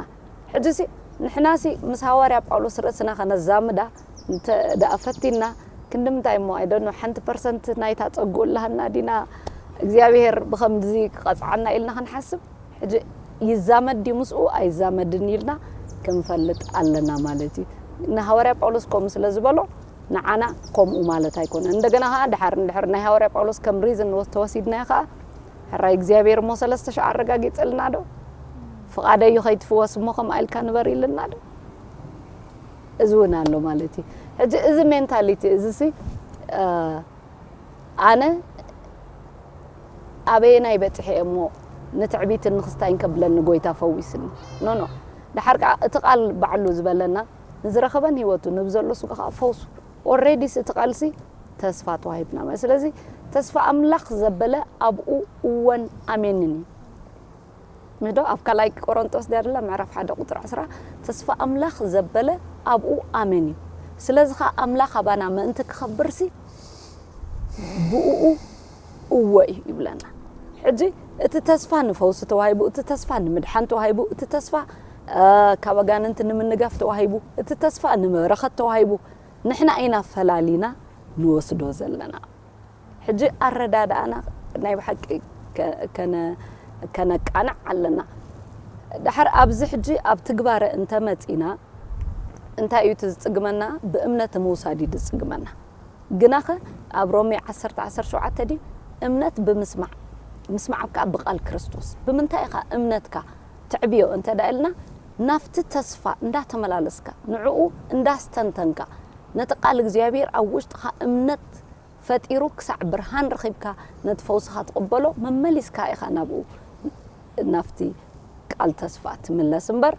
ሕጂ ሲ ንሕና ሲ ምስ ሃዋርያ ጳውሎስ ርእስና ከነዛምዳ እንተ ደኣ ፈቲና ክንዲ ምንታይ እሞ ኣይደኖ ሓንቲ ፐርሰንት ናይታ ጸጉ እላሃና ዲና እግዚኣብሔር ብኸምዚ ክቐጽዓና ኢልና ክንሓስብ ሕጂ ይዛመድ ድዩ ምስኡ ኣይዛመድን ኢልና ክንፈልጥ ኣለና ማለት እዩ ንሃዋርያ ጳውሎስ ከምኡ ስለ ዝበሎ ንዓና ከምኡ ማለት ኣይኮነ እንደገና ከዓ ድሓር እንድሕር ናይ ሃዋርያ ጳውሎስ ከም ሪዝን ተወሲድናዮ ከዓ ሕራይ እግዚኣብሔር እሞ ሰለስተ ሻዕ ኣረጋጊፅልና ዶ ፍቓደዩ ከይትፍወስ እሞ ከምኣ ኢልካ ንበር ኢልና ዶ እዚ እውን ኣሎ ማለት እዩ ሕጂ እዚ ሜንታሊቲ እዚ ሲ ኣነ ኣበየናይ በፅሐ እሞ ንትዕቢትን ንክስታይን ከብለኒ ጎይታ ፈዊስኒ ኖኖ ድሓር ከዓ እቲ ቃል ባዕሉ ዝበለና ንዝረኸበን ህይወቱ ንብዘሎ ስጋ ከዓ ፈውሱ ኦሬዲስ እቲ ቃልሲ ተስፋ ተዋሂብና ማለት ስለዚ ተስፋ ኣምላኽ ዘበለ ኣብኡ እወን ኣሜንን እዩ ምዶ ኣብ ካልኣይ ቆሮንጦስ ደርላ ምዕራፍ ሓደ ቁጥሪ ዕስራ ተስፋ ኣምላኽ ዘበለ ኣብኡ ኣሜን እዩ ስለዚ ከዓ ኣምላኽ ኣባና ምእንቲ ክኸብርሲ ብኡ እወ እዩ ይብለና ሕጂ እቲ ተስፋ ንፈውሲ ተዋሂቡ እቲ ተስፋ ንምድሓን ተዋሂቡ እቲ ተስፋ ካብ ኣጋንንቲ ንምንጋፍ ተዋሂቡ እቲ ተስፋ ንበረኸት ተዋሂቡ ንሕና ኢና ፈላሊና ንወስዶ ዘለና። ሕጂ ኣረዳድኣና ናይ ብሓቂ ከ- ከነ- ከነቃንዕ ኣለና። ድሓር ኣብዚ ሕጂ ኣብ ትግባረ እንተመጺና እንታይ እዩ እቲ ዝጽግመና? ብእምነት ምውሳድ እዩ ዝጽግመና። ግናኸ ኣብ ሮሜ ዓሰርተ ዓሰርተ ሸውዓተ ድዩ እምነት ብምስማዕ ምስማዕ ከዓ ብቃል ክርስቶስ። ብምንታይ ኢኻ እምነትካ ትዕብዮ እንተ ደኣ ኢልና ናብቲ ተስፋ እንዳተመላለስካ ንዕኡ እንዳስተንተንካ ነቲ ቃል እግዚኣብሔር ኣብ ውሽጥኻ እምነት ፈጢሩ ክሳዕ ብርሃን ረኺብካ ነቲ ፈውስኻ ትቕበሎ መመሊስካ ኢኻ ናብኡ ናብቲ ቃል ተስፋ ትምለስ እምበር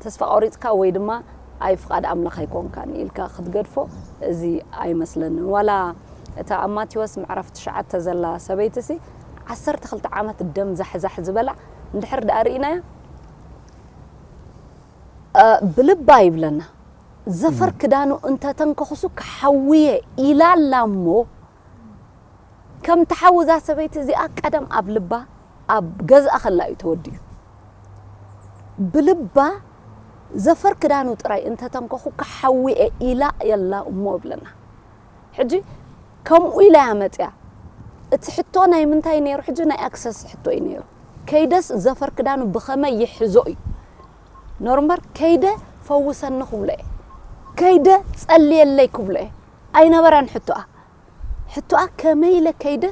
ተስፋ ቆሪፅካ ወይ ድማ ኣይ ፍቓድ ኣምላኽ ኣይኮንካን ኢልካ ክትገድፎ እዚ ኣይመስለንን። ዋላ እታ ኣብ ማቴዎስ ምዕራፍ ትሽዓተ ዘላ ሰበይቲ ሲ ዓሰርተ ክልተ ዓመት ደም ዛሕዛሕ ዝበላ እንድሕር ደኣ ርኢናያ ብልባ ይብለና ዘፈር ክዳኑ እንተተንከኹሱ ክሓውየ ኢላ ኣላ እሞ ከም ትሓውዛ ሰበይቲ እዚኣ ቀደም ኣብ ልባ ኣብ ገዝኣ ከላ እዩ ተወዲኡ። ብልባ ዘፈር ክዳኑ ጥራይ እንተተንከኹ ክሓውየ ኢላ የላ እሞ እብለና። ሕጂ ከምኡ ኢላ እያ መፅያ። እቲ ሕቶ ናይ ምንታይ ነይሩ? ሕጂ ናይ ኣክሰስ ሕቶ እዩ ነይሩ። ከይደስ ዘፈር ክዳኑ ብኸመይ ይሕዞ እዩ ነሩ እምበር ከይደ ፈውሰኒ ክብሎ እየ ከይደ ጸልየለይ ክብሎ እየ ኣይነበረን ሕቶኣ። ሕቶኣ ከመይ ኢለ ከይደ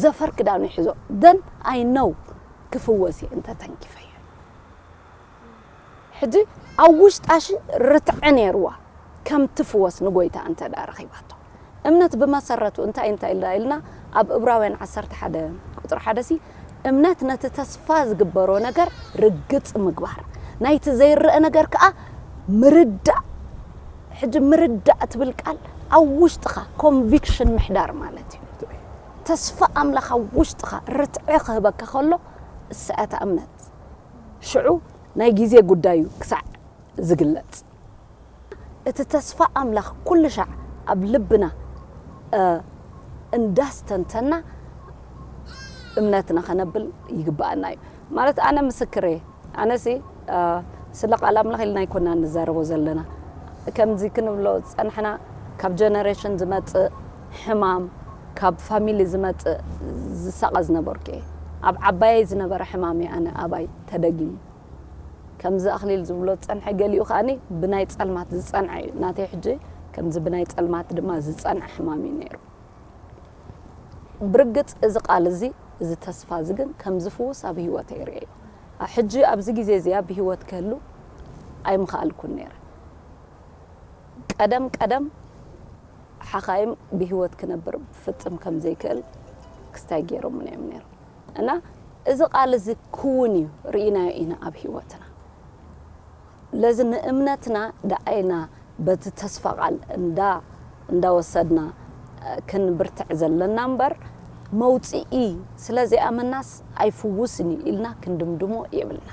ዘፈር ክዳኑ ይሕዞ then I know ክፍወስ እየ እንተ ተንኪፈዮ። ሕጂ ኣብ ውሽጣ ሺ ርትዒ ነይርዋ ከም ትፍወስ ንጎይታ እንተ ደኣ ረኺባቶ። እምነት ብመሰረቱ እንታይ እንታይ ኢልና ኢልና ኣብ እብራውያን ዓሰርተ ሓደ ቁፅሪ ሓደ ሲ እምነት ነቲ ተስፋ ዝግበሮ ነገር ርግፅ ምግባር ናይቲ ዘይረአ ነገር ከዓ ምርዳእ። ሕጂ ምርዳእ ትብል ቃል ኣብ ውሽጥኻ ኮንቪክሽን ምሕዳር ማለት እዩ። ተስፋ ኣምላኽ ኣብ ውሽጥኻ ርትዒ ክህበካ ከሎ እሰኣታ እምነት ሽዑ ናይ ግዜ ጉዳይ እዩ ክሳዕ ዝግለጽ። እቲ ተስፋ ኣምላኽ ኩሉ ሻዕ ኣብ ልብና እንዳስተንተና እምነትና ከነብል ይግባኣና እዩ። ማለት ኣነ ምስክር እየ። ኣነሲ ስለ ቃል ኣምላኽ ኢልና ኣይኮና ንዛረቦ ዘለና። ከምዚ ክንብሎ ዝጸናሕና ካብ ጀነሬሽን ዝመጽእ ሕማም ካብ ፋሚሊ ዝመጽእ ዝሳቐ ዝነበርኩ እየ። ኣብ ዓባየይ ዝነበረ ሕማም እየ ኣነ ኣባይ ተደጊሙ። ከምዚ ኣኽሊል ዝብሎ ዝጸንሐ ገሊኡ ከኣኒ ብናይ ጸልማት ዝጸንዐ እዩ። ናተይ ሕጂ ከምዚ ብናይ ጸልማት ድማ ዝጸንዐ ሕማም እዩ ነይሩ። ብርግጽ እዚ ቃል እዚ እዚ ተስፋ እዚ ግን ከም ዝፍውስ ኣብ ህይወተይ ይርእዮ። ሕጂ ኣብዚ ግዜ እዚኣ ብህይወት ክህሉ ኣይምኽኣልኩን ነይረ። ቀደም ቀደም ሓኻይም ብህይወት ክነብር ፍጽም ከም ዘይክእል ክስታይ ገይሮምኒ እዮም ነይሮም። እና እዚ ቃል እዚ ክውን እዩ ርኢናዮ ኢና ኣብ ህይወትና። ለዚ ንእምነትና ደኣይና በቲ ተስፋ ቃል እንዳ እንዳወሰድና ክንብርትዕ ዘለና እምበር መውፅኢ ስለዘይኣመናስ ኣይፍውስን እዩ ኢልና ክንድምድሞ የብልና።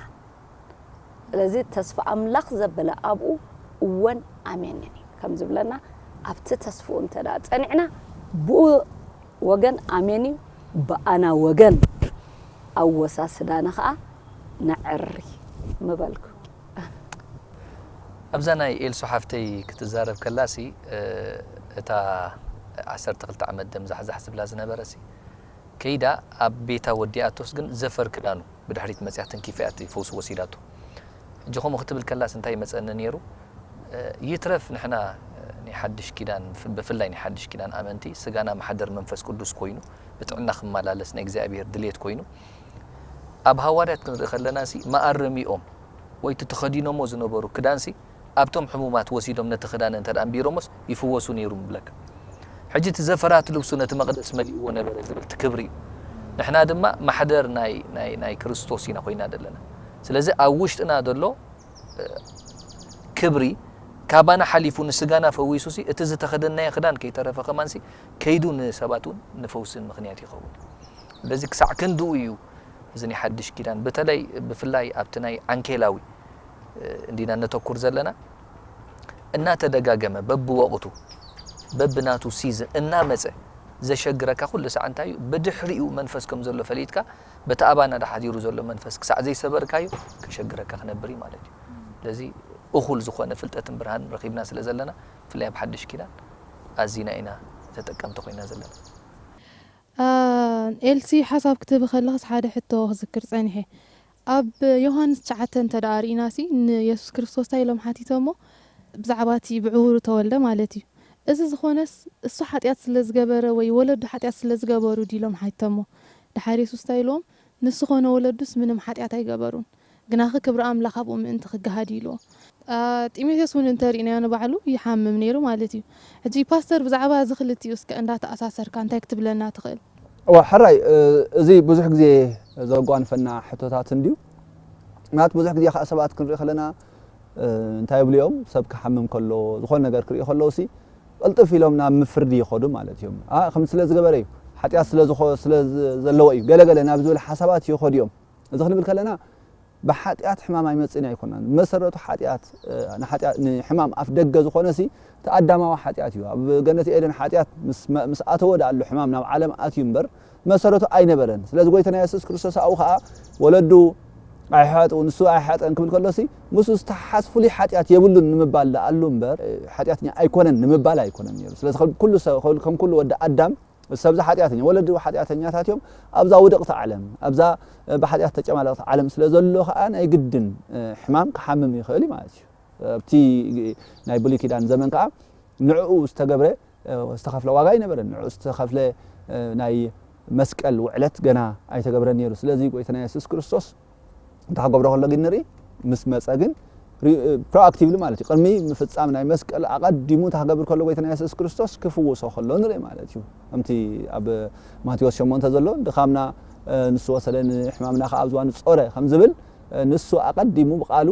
ስለዚ ተስፋ ኣምላኽ ዘበለ ኣብኡ እወን ኣሜንን እዩ ከም ዝብለና ኣብቲ ተስፍኡ እንተ ደኣ ጸኒዕና ብኡ ወገን ኣሜን እዩ፣ ብኣና ወገን ኣወሳስዳና ኸኣ ነዐሪ ምበልኩ። ኣብዛ ናይ ኤልሱ ሓፍተይ ክትዛረብ ከላሲ እታ ዓሰርተ ክልተ ዓመት ደም ዛሕዛሕ ዝብላ ዝነበረሲ ከይዳ ኣብ ቤታ ወዲኣቶስ ግን ዘፈር ክዳኑ ብድሕሪት መፅያ ተንኪፋ እያ እቲ ፈውሲ ወሲዳቶ። ሕጂ ከምኡ ክትብል ከላስ እንታይ ይመፀኒ ነይሩ? ይትረፍ ንሕና ናይ ሓድሽ ኪዳን ብፍላይ ናይ ሓድሽ ኪዳን ኣመንቲ ስጋና ማሕደር መንፈስ ቅዱስ ኮይኑ ብጥዕና ክመላለስ ናይ እግዚኣብሔር ድሌት ኮይኑ ኣብ ሃዋርያት ክንርኢ ከለና ሲ መኣረሚኦም ወይ እቲ ተኸዲኖሞ ዝነበሩ ክዳን ሲ ኣብቶም ሕሙማት ወሲዶም ነቲ ክዳን እንተ ኣንቢሮሞስ ይፍወሱ ነይሩ ምብለካ። ሕጂ እቲ ዘፈራት ልብሱ ነቲ መቕደስ መሊእዎ ነበረ ዝብል እቲ ክብሪ እዩ። ንሕና ድማ ማሕደር ናይ ናይ ናይ ክርስቶስ ኢና ኮይና ዘለና። ስለዚ ኣብ ውሽጥና ዘሎ ክብሪ ካባና ሓሊፉ ንስጋና ፈዊሱ ሲ እቲ ዝተኸደናዮ ክዳን ከይተረፈ ከማን ሲ ከይዱ ንሰባት እውን ንፈውስን ምኽንያት ይኸውን። ስለዚ ክሳዕ ክንድኡ እዩ እዚ ናይ ሓድሽ ኪዳን በተለይ ብፍላይ ኣብቲ ናይ ዓንኬላዊ እንዲና ነተኩር ዘለና እናተደጋገመ በብወቕቱ በብናቱ ሲዝን እናመፀ ዘሸግረካ ኩሉ ሰዓ እንታይ እዩ ብድሕሪኡ መንፈስ ከም ዘሎ ፈሊጥካ በቲ ኣባና ዳሓዲሩ ዘሎ መንፈስ ክሳዕ ዘይሰበርካዮ ከሸግረካ ክነብር እዩ ማለት እዩ ስለዚ እኹል ዝኾነ ፍልጠትን ብርሃንን ረኺብና ስለ ዘለና፣ ብፍላይ ኣብ ሓድሽ ኪዳን ኣዚና ኢና ተጠቀምቲ ኮይና ዘለና። ኤልሲ፣ ሓሳብ ክትህቢ ከለኽስ ሓደ ሕቶ ክዝክር ጸኒሐ። ኣብ ዮሃንስ ትሽዓተ እንተ ደኣ ርኢናሲ፣ ንየሱስ ክርስቶስ እንታይ ኢሎም ሓቲቶሞ? ብዛዕባ እቲ ብዕውሩ ተወልደ ማለት እዩ። እዚ ዝኾነስ እሱ ሓጢኣት ስለ ዝገበረ ወይ ወለዱ ሓጢኣት ስለ ዝገበሩ ድዩ ኢሎም ሓቲቶሞ? ድሓር የሱስ እንታይ ኢልዎም? ንሱ ኾነ ወለዱስ ምንም ሓጢኣት ኣይገበሩን፣ ግናኸ ክብሪ ኣምላኽ ኣብኡ ምእንቲ ክገሃድ እዩ ኢልዎ። ጢሞቴዎስ እውን እንተሪእናዮ ንባዕሉ ይሓምም ነይሩ ማለት እዩ። ሕጂ ፓስተር፣ ብዛዕባ እዚ ክልቲኡ እስከ እንዳተኣሳሰርካ እንታይ ክትብለና ትኽእል? እዋ፣ ሕራይ፣ እዚ ብዙሕ ግዜ ዘጓንፈና ሕቶታት እንድዩ። ምክንያቱ ብዙሕ ግዜ ከዓ ሰባት ክንርኢ ከለና እንታይ ይብሉ እዮም? ሰብ ክሓምም ከሎ፣ ዝኾነ ነገር ክርእዩ ከለዉ ሲ ቅልጥፍ ኢሎም ናብ ምፍርዲ ይኸዱ ማለት እዮም። ኣ ከም ስለ ዝገበረ እዩ፣ ሓጢኣት ስለ ዝኾ ስለ ዘለዎ እዩ፣ ገለ ገለ ናብ ዝብል ሓሳባት ይኸዱ እዮም። እዚ ክንብል ከለና ብሓጢኣት ሕማም ኣይመጽእን ኣይኮናን። መሰረቱ ሓጢኣት ንሓጢኣት ንሕማም ኣፍ ደገ ዝኾነ ሲ እቲ ኣዳማዊ ሓጢኣት እዩ። ኣብ ገነት ኤደን ሓጢኣት ምስ ኣተወ ደኣ ኣሎ ሕማም ናብ ዓለም ኣትዩ እምበር መሰረቱ ኣይነበረን። ስለዚ ጎይታና የሱስ ክርስቶስ ኣብኡ ኸዓ ወለዱ ኣይሓጥኡ ንሱ ኣይሓጠን ክብል ከሎሲ ምስኡ ዝተሓሓዝ ፍሉይ ሓጢኣት የብሉን ንምባል ደኣ ኣሉ እምበር ሓጢኣተኛ ኣይኮነን ንምባል ኣይኮነን ነይሩ። ስለዚ ከም ኩሉ ሰብ ከም ኩሉ ወዲ ኣዳም ሰብዚ ሓጢኣተኛ ወለዱ ሓጢኣተኛታት እዮም። ኣብዛ ውድቕቲ ዓለም ኣብዛ ብሓጢኣት ተጨማለቕቲ ዓለም ስለ ዘሎ ኸዓ ናይ ግድን ሕማም ክሓምም ይኽእል እዩ ማለት እዩ። ኣብቲ ናይ ብሉይ ኪዳን ዘመን ከዓ ንዕኡ ዝተገብረ ዝተኸፍለ ዋጋ ኣይነበረን። ንዕኡ ዝተኸፍለ ናይ መስቀል ውዕለት ገና ኣይተገብረን ነይሩ። ስለዚ ጎይታና የሱስ ክርስቶስ እንታይ ክገብሮ ከሎ ግን ንርኢ ምስ መፀ ግን ፕሮኣክቲቭሊ ማለት እዩ ቅድሚ ምፍፃም ናይ መስቀል ኣቐዲሙ እንታይ ክገብር ከሎ ጎይታና የሱስ ክርስቶስ ክፍውሶ ከሎ ንርኢ ማለት እዩ። ከምቲ ኣብ ማቴዎስ ሸሞንተ ዘሎ ድኻምና ንሱ ወሰደ ንሕማምና ከዓ ኣብ ዝዋኑ ጾረ ከም ዝብል ንሱ ኣቐዲሙ ብቃሉ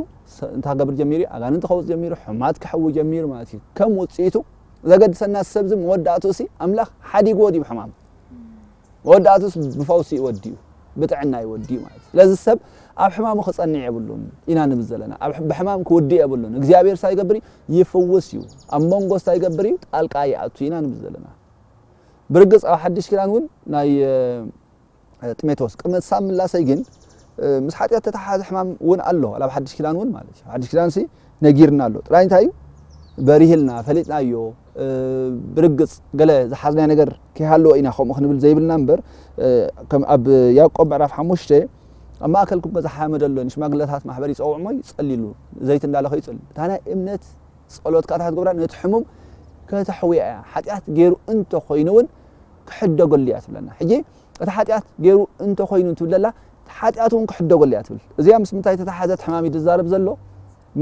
እንታይ ክገብር ጀሚሩ ኣጋንንቲ ከውፅ ጀሚሩ ሕማት ክሕዊ ጀሚሩ ማለት እዩ። ከም ውፅኢቱ ዘገድሰና ሰብዚ መወዳእቱ እሲ ኣምላኽ ሓዲግዎ ድዩ ብሕማም መወዳእቱስ ብፈውሲ ይወዲኡ ብጥዕና ይወዲኡ ማለት እዩ። ስለዚ ሰብ ኣብ ሕማሙ ክጸንዕ የብሉን ኢና ንብል ዘለና። ኣብ ብሕማም ክውድእ የብሉን። እግዚኣብሔር እንታይ ይገብር እዩ? ይፍውስ እዩ። ኣብ መንጎ እንታይ ይገብር እዩ? ጣልቃ ይኣቱ ኢና ንብል ዘለና። ብርግጽ ኣብ ሓድሽ ኪዳን እውን ናይ ጢሞቴዎስ ቅድሚ ሳብ ምላሰይ ግን ምስ ሓጢኣት ተተሓሓዘ ሕማም እውን ኣሎ ኣብ ሓድሽ ኪዳን እውን ማለት እዩ። ሓድሽ ኪዳን ሲ ነጊርና ኣሎ ጥራይ እንታይ እዩ በሪህልና ፈሊጥናዮ ብርግጽ ገለ ዝሓዝናዮ ነገር ከይሃለወ ኢና ከምኡ ክንብል ዘይብልና እምበር ከም ኣብ ያዕቆብ ምዕራፍ ሓሙሽተ ኣብ ማእከልኩም ገዛ ሓመድ ኣሎ ንሽማግለታት ማሕበር ይጸውዕ እሞ ይጸልይሉ ዘይቲ እንዳለኸ ይጸልዩ እታ ናይ እምነት ጸሎት ከዓ እንታይ ክትገብራ ነቲ ሕሙም ከተሕውያ እያ ሓጢኣት ገይሩ እንተኾይኑ እውን ክሕደገሉ እያ ትብለና ሕጂ እቲ ሓጢኣት ገይሩ እንተኾይኑ ትብለላ ሓጢኣት እውን ክሕደገሉ እያ ትብል እዚኣ ምስ ምንታይ ተተሓዘት ሕማም እዩ ዝዛረብ ዘሎ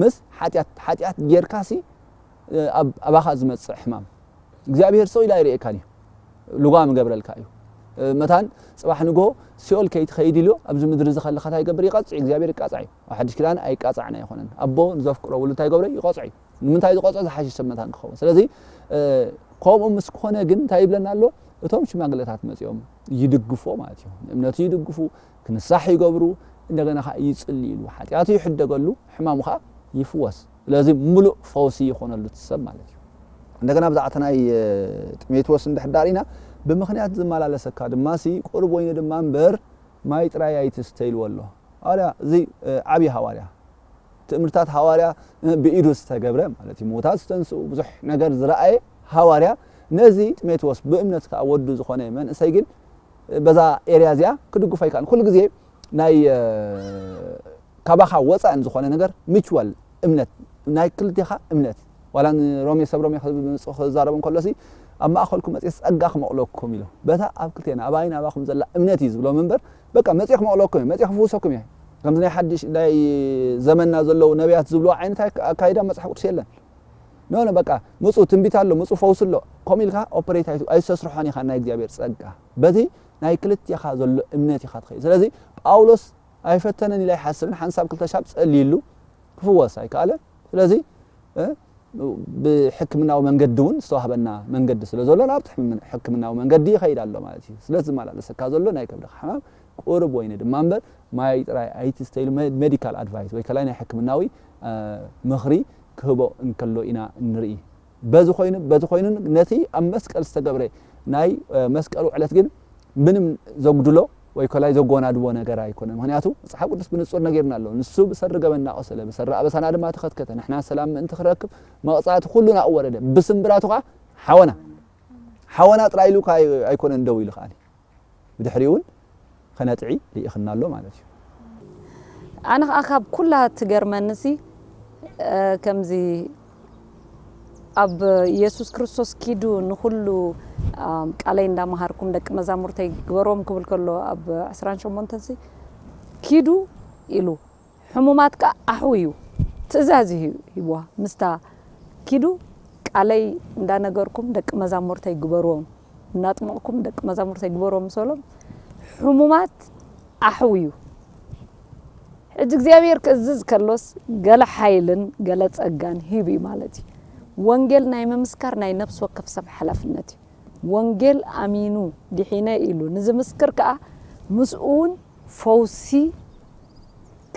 ምስ ሓጢኣት ሓጢኣት ጌርካሲ ኣባኻ ዝመፅእ ሕማም እግዚኣብሔር ሰው ኢላ ይርእየካን እዩ ልጓም ይገብረልካ እዩ መታን ፅባሕ ንግሆ ሲኦል ከይትኸይድ ኢልዮ ኣብዚ ምድሪ ዝኸለኻ እንታይ ይገብር ይቐፅዕ እግዚኣብሔር ይቃፃዕ እዩ ኣብ ሓድሽ ኪዳን ኣይቃፃዕን ኣይኮነን ኣቦ ንዘፍቅሮ ውሉ እንታይ ይገብረ ይቐፅዕ እዩ ንምንታይ ዝቐፅዖ ዝሓሽሽ ሰብ መታን ክኸውን ስለዚ ከምኡ ምስ ኮነ ግን እንታይ ይብለና ኣሎ እቶም ሽማግለታት መፂኦም ይድግፎ ማለት እዩ እምነቱ ይድግፉ ክንሳሕ ይገብሩ እንደገና ከዓ ይፅልይሉ ሓጢኣቱ ይሕደገሉ ሕማሙ ከዓ ይፍወስ ስለዚ ሙሉእ ፈውሲ ይኾነሉ እቲ ሰብ ማለት እዩ እንደገና ብዛዕባ ናይ ጢሞቴዎስ እንድሕር ዳር ኢና ብምኽንያት ዝመላለሰካ ድማ ሲ ቁሩብ ወይኒ ድማ እምበር ማይ ጥራይ ኣይትስተ ኢልዎ ኣሎ ሃዋርያ እዚ ዓብዪ ሃዋርያ ትእምርታት ሃዋርያ ብኢዱ ዝተገብረ ማለት እዩ ምውታት ዝተንስኡ ብዙሕ ነገር ዝረኣየ ሃዋርያ ነዚ ጢሞቴዎስ ብእምነት ከዓ ወዱ ዝኾነ መንእሰይ ግን በዛ ኤርያ እዚኣ ክድግፎ ኣይከኣልን ኩሉ ግዜ ናይ ካባኻ ወፃእን ዝኾነ ነገር ሚቹዋል እምነት ናይ ክልቴኻ እምነት ዋላ ንሮሜ ሰብ ሮሜ ክዛረቦም ከሎሲ ኣብ ማእኸልኩም መፅእ ፀጋ ክመቕለኩም ኢሎ በታ ኣብ ክልቴና ኣባይን ኣባኹም ዘላ እምነት እዩ ዝብሎም እምበር በቃ መፅእ ክመቕለኩም እየ መፅእ ክፍውሰኩም እየ ከምዚ ናይ ሓድሽ ናይ ዘመንና ዘለዉ ነቢያት ዝብልዎ ዓይነት ኣካይዳ መፅሓፍ ቅዱስ የለን ኖ ኖ በቃ ምፁ ትንቢት ኣሎ ምፁ ፈውስ ኣሎ ከምኡ ኢልካ ኦፐሬት ኣይተስርሖን ኢኻ ናይ እግዚኣብሔር ፀጋ በቲ ናይ ክልቴኻ ዘሎ እምነት ኢኻ ትኸይድ ስለዚ ጳውሎስ ኣይፈተነን ኢለ ኣይሓስብን ሓንሳብ ክልተ ሻብ ጸልይሉ ክፍወስ ኣይከኣለን ስለዚ ብሕክምናዊ መንገዲ እውን ዝተዋህበና መንገዲ ስለ ዘሎ ናብቲ ሕክምናዊ መንገዲ ይኸይድ ኣሎ ማለት እዩ ስለዚ ዝመላለሰካ ዘሎ ናይ ከብድኻ ሕማም ቁሩብ ወይኒ ድማ እምበር ማይ ጥራይ ኣይትስተይሉ ሜዲካል ኣድቫይስ ወይ ከላይ ናይ ሕክምናዊ ምኽሪ ክህቦ እንከሎ ኢና እንርኢ በዚ ኮይኑ በቲ ኮይኑ ነቲ ኣብ መስቀል ዝተገብረ ናይ መስቀል ውዕለት ግን ምንም ዘጉድሎ ወይ ከላይ ዘጎናድቦ ነገር ኣይኮነን። ምኽንያቱ መጽሓፍ ቅዱስ ብንጹር ነጊርና ኣሎ። "ንሱ ብሰሪ ገበንና ቆሰለ፣ ብሰሪ ኣበሳና ድማ ተኸትከተ፣ ንሕና ሰላም ምእንቲ ክረክብ መቕጻዕቲ ኩሉ ናብኡ ወረደ፣ ብስምብራቱ ከኣ ሓወና፣ ሓወና ጥራይ ኢሉ ከኣ ኣይኮነን ደው ኢሉ ከኣ፣ ብድሕሪኡ እውን ከነጥዒ ልኢኽና ኣሎ ማለት እዩ።" ኣነ ከዓ ካብ ኩላ ትገርመንሲ ከምዚ ኣብ የሱስ ክርስቶስ ኪዱ ንኩሉ ቃለይ እንዳመሃርኩም ደቂ መዛሙርተይ ግበርዎም ክብል ከሎ ኣብ ዕስራን ሸሞንተን ሲ ኪዱ ኢሉ ሕሙማት ከዓ ኣሕውዩ ትእዛዝ እዩ ሂብዋ ምስታ ኪዱ ቃለይ እንዳነገርኩም ደቂ መዛሙርተይ ግበርዎም እናጥመቕኩም ደቂ መዛሙርተይ ግበርዎም ምሰሎም ሕሙማት ኣሕውዩ ሕጂ እግዚኣብሔር ክእዝዝ ከሎስ ገለ ሓይልን ገለ ጸጋን ሂቡ እዩ ማለት እዩ። ወንጌል ናይ ምምስካር ናይ ነፍሲ ወከፍ ሰብ ሓላፍነት እዩ። ወንጌል ኣሚኑ ድሒነ ኢሉ ንዝምስክር ከኣ ምስኡ እውን ፈውሲ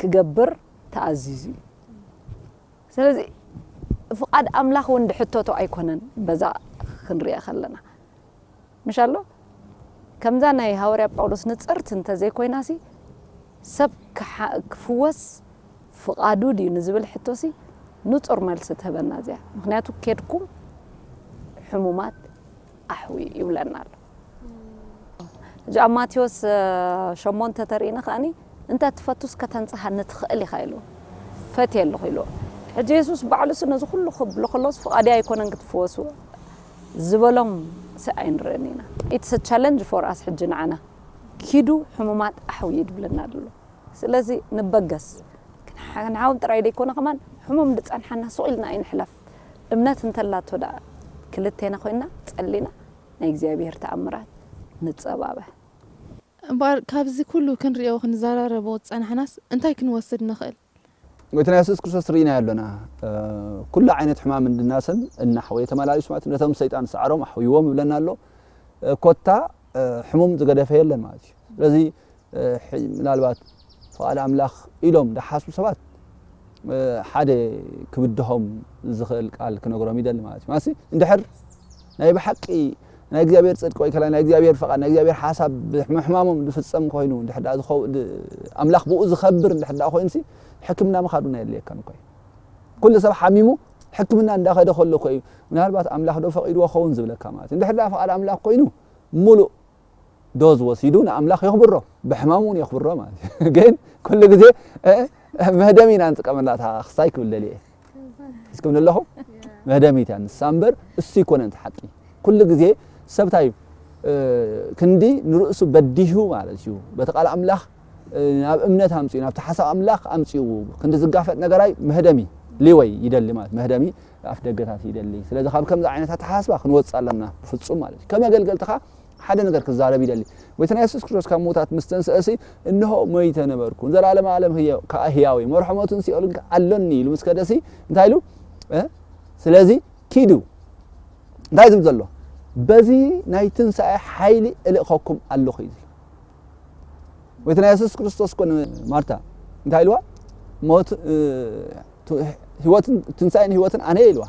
ክገብር ተኣዚዙ እዩ። ስለዚ ፍቓድ ኣምላኽ እውን ድሕተቶ ኣይኮነን በዛ ክንሪኣ ከለና ምሽ ኣሎ ከምዛ ናይ ሃዋርያ ጳውሎስ ንጽርት እንተዘይኮይናሲ ሰብ ክፍወስ ፍቓዱ ድዩ ንዝብል ሕቶሲ ንጹር መልሲ ትህበና እዚኣ ምክንያቱ ኬድኩም ሕሙማት ኣሕዊ ይብለና ኣሎ እዚ ኣብ ማቴዎስ ሸሞንተ ተርእይና ከኣኒ እንተ ትፈቱስ ከተንጽሃኒ ትኽእል ኢኻ ኢሉ ፈትየ ኣለኹ ኢሉ ሕጂ የሱስ ባዕሉስ ነዚ ኩሉ ክብሎ ከሎስ ፍቓዲ ኣይኮነን ክትፍወሱ ዝበሎም ስ ኣይንርእን ኢና it's challenge for us ሕጂ ንዓና ኪዱ ሕሙማት ኣሕውዩ ድብለና ኣሎ ስለዚ ንበገስ ክንሓውን ጥራይ ደይኮነ ከማን ሕሙም ድጸንሓና ሱቕ ኢልና ኣይንሕለፍ እምነት እንተላቶ ደኣ ክልቴና ኮይና ጸሊና ናይ እግዚኣብሔር ተኣምራት ንጸባበ እምበኣር ካብዚ ኩሉ ክንሪኦ ክንዘራረቦ ዝጸናሕናስ እንታይ ክንወስድ ንኽእል? ጎይታና የሱስ ክርስቶስ ርኢናዮ ኣሎና። ኩሉ ዓይነት ሕማም እንድናሰን እናሕወየ ተመላሊሱ ማለት ነቶም ሰይጣን ዝሰዓሮም ኣሕውይዎም ይብለና ኣሎ። ኮታ ሕሙም ዝገደፈ የለን ማለት እዩ። ስለዚ ምናልባት ፍቓድ ኣምላኽ ኢሎም ዝሓስቡ ሰባት ሓደ ክብድሆም ዝኽእል ቃል ክነግሮም ይደሊ ማለት እዩ። ማለት እንድሕር ናይ ብሓቂ ናይ እግዚኣብሔር ጽድቂ ወይ ከላ ናይ እግዚኣብሔር ፍቓድ ናይ እግዚኣብሔር ሓሳብ ብምሕማሞም ዝፍጸም ኮይኑ እንድሕር ደኣ ዝኸው- ድ- ኣምላኽ ብኡ ዝኸብር እንድሕር ደኣ ኮይኑሲ ሕክምና ምኻዱ ናይ የድልየካን እኮ እዩ። ኩሉ ሰብ ሓሚሙ ሕክምና እንዳኸደ ከሎ እኮ እዩ ምናልባት ኣምላኽ ዶ ፈቒድዎ ኸውን ዝብለካ ማለት እዩ። እንድሕር ደኣ ፍቓድ ኣምላኽ ኮይኑ ሙሉእ ዶዝ ወሲዱ ንኣምላኽ የኽብሮ ብሕማሙ እውን የኽብሮ ማለት እዩ። ግን ኩሉ ግዜ መህደሚ ኢና ንጥቀመላ እታ ክስታይ ክብል ደልየ እስክም ንለኹ መህደሚት እያ ንሳ እምበር እሱ ይኮነን እቲ ሓቂ ኩሉ ግዜ ሰብ እንታይ እዩ ክንዲ ንርእሱ በዲሁ ማለት እዩ በቲ ቃል ኣምላኽ ናብ እምነት ኣምፅኡ ናብቲ ሓሳብ ኣምላኽ ኣምፅኡ ክንዲ ዝጋፈጥ ነገራይ መህደሚ ሊወይ ይደሊ ማለት መህደሚ ኣፍ ደገታት ይደሊ ስለዚ ካብ ከምዚ ዓይነት ኣተሓሳስባ ክንወፅእ ኣለና ብፍፁም ማለት እዩ ከመገልገልትኻ ሓደ ነገር ክዛረብ ይደሊ። ጎይታና የሱስ ክርስቶስ ካብ ምዉታት ምስ ተንስአ ሲ፣ እንሆ ሞይተ ነበርኩ፣ ንዘለኣለመ ዓለም ህየ ከኣ ህያው እየ፣ መርሖ ሞትን ሲኦልን ከኣ ኣሎኒ ኢሉ ምስ ከደ ሲ፣ እንታይ ኢሉ? እ? ስለዚ ኪዱ። እንታይ ዝብል ዘሎ? በዚ ናይ ትንሳኤ ሓይሊ እልእኸኩም ኣለኹ እዩ ዝብል። ጎይታና የሱስ ክርስቶስ እኮ ንማርታ እንታይ ኢልዋ? ሞት እ፣ ቱ- ህይወትን ትንሳኤን ህይወትን ኣነ እየ ኢልዋ።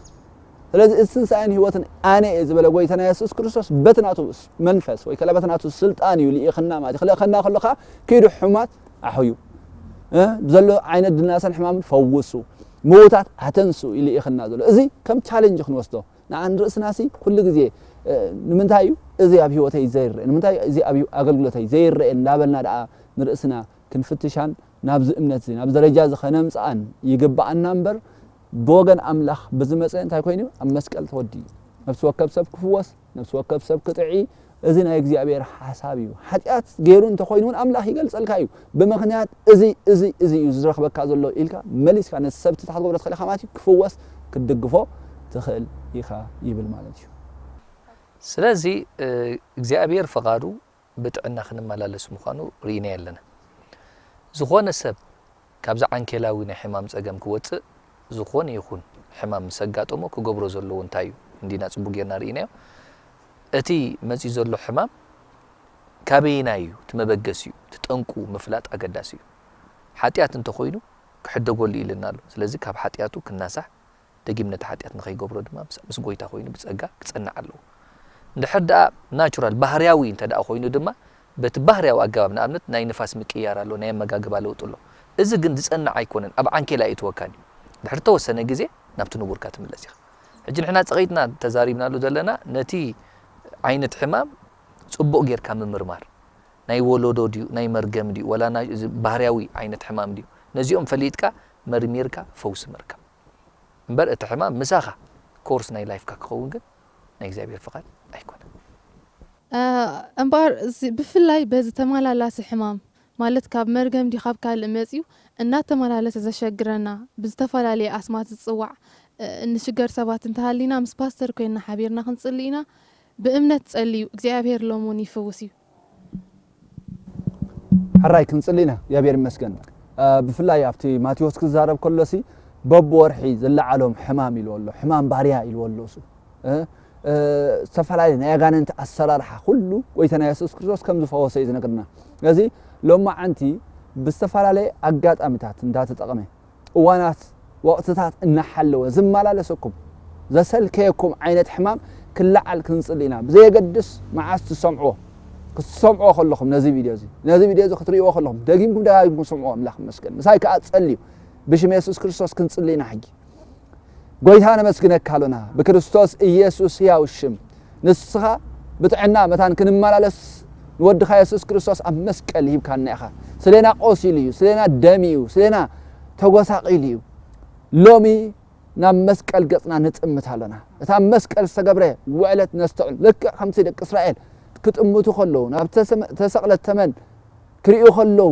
ስለዚ እዚ ትንሳኤን ህይወትን ኣነ እየ ዝበለ ጎይታና የሱስ ክርስቶስ በቲ ናቱ መንፈስ ወይ ከላ በቲ ናቱ ስልጣን እዩ ልኢኽና ማለት እዩ። ክልእኸና ከሎ ከዓ ኪዱ ሕማት ኣሕዩ እ፣ ብዘሎ ዓይነት ድናሰን ሕማምን ፈውሱ፣ ምዉታት ኣተንሱ እዩ ልኢኽና ዘሎ። እዚ ከም ቻሌንጅ ክንወስዶ ንዓ ንርእስናሲ ኩሉ ግዜ እ፣ ንምንታይ እዩ እዚ ኣብ ህይወተይ ዘይረአ ንምንታይ እዚ ኣብ ኣገልግሎተይ ዘይረአ እንዳበልና ደኣ ንርእስና ክንፍትሻን ናብዚ እምነት እዚ ናብዚ ደረጃ እዚ ከነምፅኣን ይግብኣና እምበር ብወገን ኣምላኽ ብዝመፀ እንታይ ኮይኑ እዩ ኣብ መስቀል ተወዲኡ ነፍሲ ወከፍ ሰብ ክፍወስ ነፍሲ ወከፍ ሰብ ክጥዒ እዚ ናይ እግዚኣብሔር ሓሳብ እዩ ሓጢኣት ገይሩ እንተኮይኑ እውን ኣምላኽ ይገልፀልካ እዩ ብምክንያት እዚ እዚ እዚ እዩ ዝረኽበካ ዘሎ ኢልካ መሊስካ ነቲ ሰብ እቲ ክትገብሮ ትኽእል ኢኻ ማለት እዩ ክፍወስ ክትድግፎ ትኽእል ኢኻ ይብል ማለት እዩ ስለዚ እግዚኣብሔር ፍቓዱ ብጥዕና ክንመላለስ ምዃኑ ርኢናዮ ኣለና። ዝኾነ ሰብ ካብዚ ዓንኬላዊ ናይ ሕማም ጸገም ክወጽእ፣ ዝኾነ ይኹን ሕማም ምስ ኣጋጠሞ ክገብሮ ዘለዎ እንታይ እዩ? እንዲና ጽቡቕ ጌርና ርኢናዮ። እቲ መጺኡ ዘሎ ሕማም ካበየናይ እዩ? እቲ መበገሲኡ፣ እቲ ጠንቁ ምፍላጥ ኣገዳሲ እዩ። ሓጢኣት እንተኾይኑ ክሕደገሉ ኢልና ኣሎ። ስለዚ ካብ ሓጢኣቱ ክናሳሕ ደጊም ነቲ ሓጢኣት ንኸይገብሮ ድማ ምስ- ምስ ጎይታ ኮይኑ ብጸጋ ክጸንዕ ኣለዎ። እንድሕር ደኣ ናቹራል ባህርያዊ እንተ ደኣ ኮይኑ ድማ በቲ ባህርያዊ ኣገባብ፣ ንኣብነት ናይ ንፋስ ምቅይያር ኣሎ፣ ናይ ኣመጋግባ ለውጢ ኣሎ። እዚ ግን ዝጸንዕ ኣይኮነን፣ ኣብ ዓንኬል ኣይእትወካን እዩ። ድሕሪ ተወሰነ ግዜ ናብቲ ንቡርካ ትምለስ ኢኻ። ሕጂ ንሕና ጸቒጥና ተዛሪብናሉ ዘለና ነቲ ዓይነት ሕማም ጽቡቕ ጌርካ ምምርማር፣ ናይ ወለዶ ድዩ፣ ናይ መርገም ድዩ፣ ወላ ናይ እዚ ባህርያዊ ዓይነት ሕማም ድዩ፣ ነዚኦም ፈሊጥካ መርሚርካ ፈውሲ ምርካብ እምበር፣ እቲ ሕማም ምሳኻ ኮርስ ናይ ላይፍካ ክኸውን ግን ናይ እግዚኣብሔር ፍቓድ ኣይኮነን። እምበኣር ብፍላይ በዚ ተመላላሲ ሕማም፣ ማለት ካብ መርገም ድዩ ካብ ካልእ መፅዩ እናተመላለሰ ዘሸግረና፣ ብዝተፈላለየ ኣስማት ዝፅዋዕ እንሽገር ሰባት እንተሃሊና፣ ምስ ፓስተር ኮይንና ሓቢርና ክንፅሊ ኢና። ብእምነት ፀልዩ፣ እግዚኣብሔር ሎም እውን ይፍውስ እዩ። ሕራይ ክንፅሊ ኢና። እግዚኣብሔር ይመስገን። ብፍላይ ኣብቲ ማቴዎስ ክዛረብ ከሎሲ፣ በብወርሒ ዝለዓሎም ሕማም ኢልዎ ኣሎ፣ ሕማም ባርያ ኢልዎ ኣሎ። እሱ ዝተፈላለዩ ናይ ኣጋንንቲ ኣሰራርሓ ኩሉ ጎይታና የሱስ ክርስቶስ ከም ዝፈወሰ እዩ ዝነግርና። ስለዚ ሎማዓንቲ ብዝተፈላለየ ኣጋጣሚታት እንዳተጠቕመ፣ እዋናት ወቕትታት እናሓለወ ዝመላለሰኩም፣ ዘሰልከየኩም ዓይነት ሕማም ክለዓል ክንፅሊ ኢና። ብዘየገድስ መዓስ ትሰምዕዎ፣ ክትሰምዕዎ ከለኹም ነዚ ቪድዮ እዚ፣ ነዚ ቪድዮ እዚ ክትርእይዎ ከለኹም፣ ደጊምኩም ደጋጊምኩም ስምዕዎ። ኣምላኽ ይመስገን። ምሳይ ከኣ ጸልዩ። ብሽም የሱስ ክርስቶስ ክንጽሊ ኢና ሕጂ። ጎይታ ነመስግነካ ኣሎና፣ ብክርስቶስ ኢየሱስ ሕያው ሽም። ንስኻ ብጥዕና መታን ክንመላለስ ንወድኻ የሱስ ክርስቶስ ኣብ መስቀል ሂብካና ኢኻ። ስሌና ቆሲሉ እዩ፣ ስሌና ደምዩ እዩ፣ ስሌና ተጎሳቒሉ እዩ። ሎሚ ናብ መስቀል ገጽና ንጥምት ኣሎና። እታ ኣብ መስቀል ዝተገብረ ውዕለት ነስተውዕል። ልክዕ ከምቲ ደቂ እስራኤል ክጥምቱ ከለዉ፣ ናብ ተሰመ-፣ ተሰቕለት ተመን ክርእዩ ከለዉ፣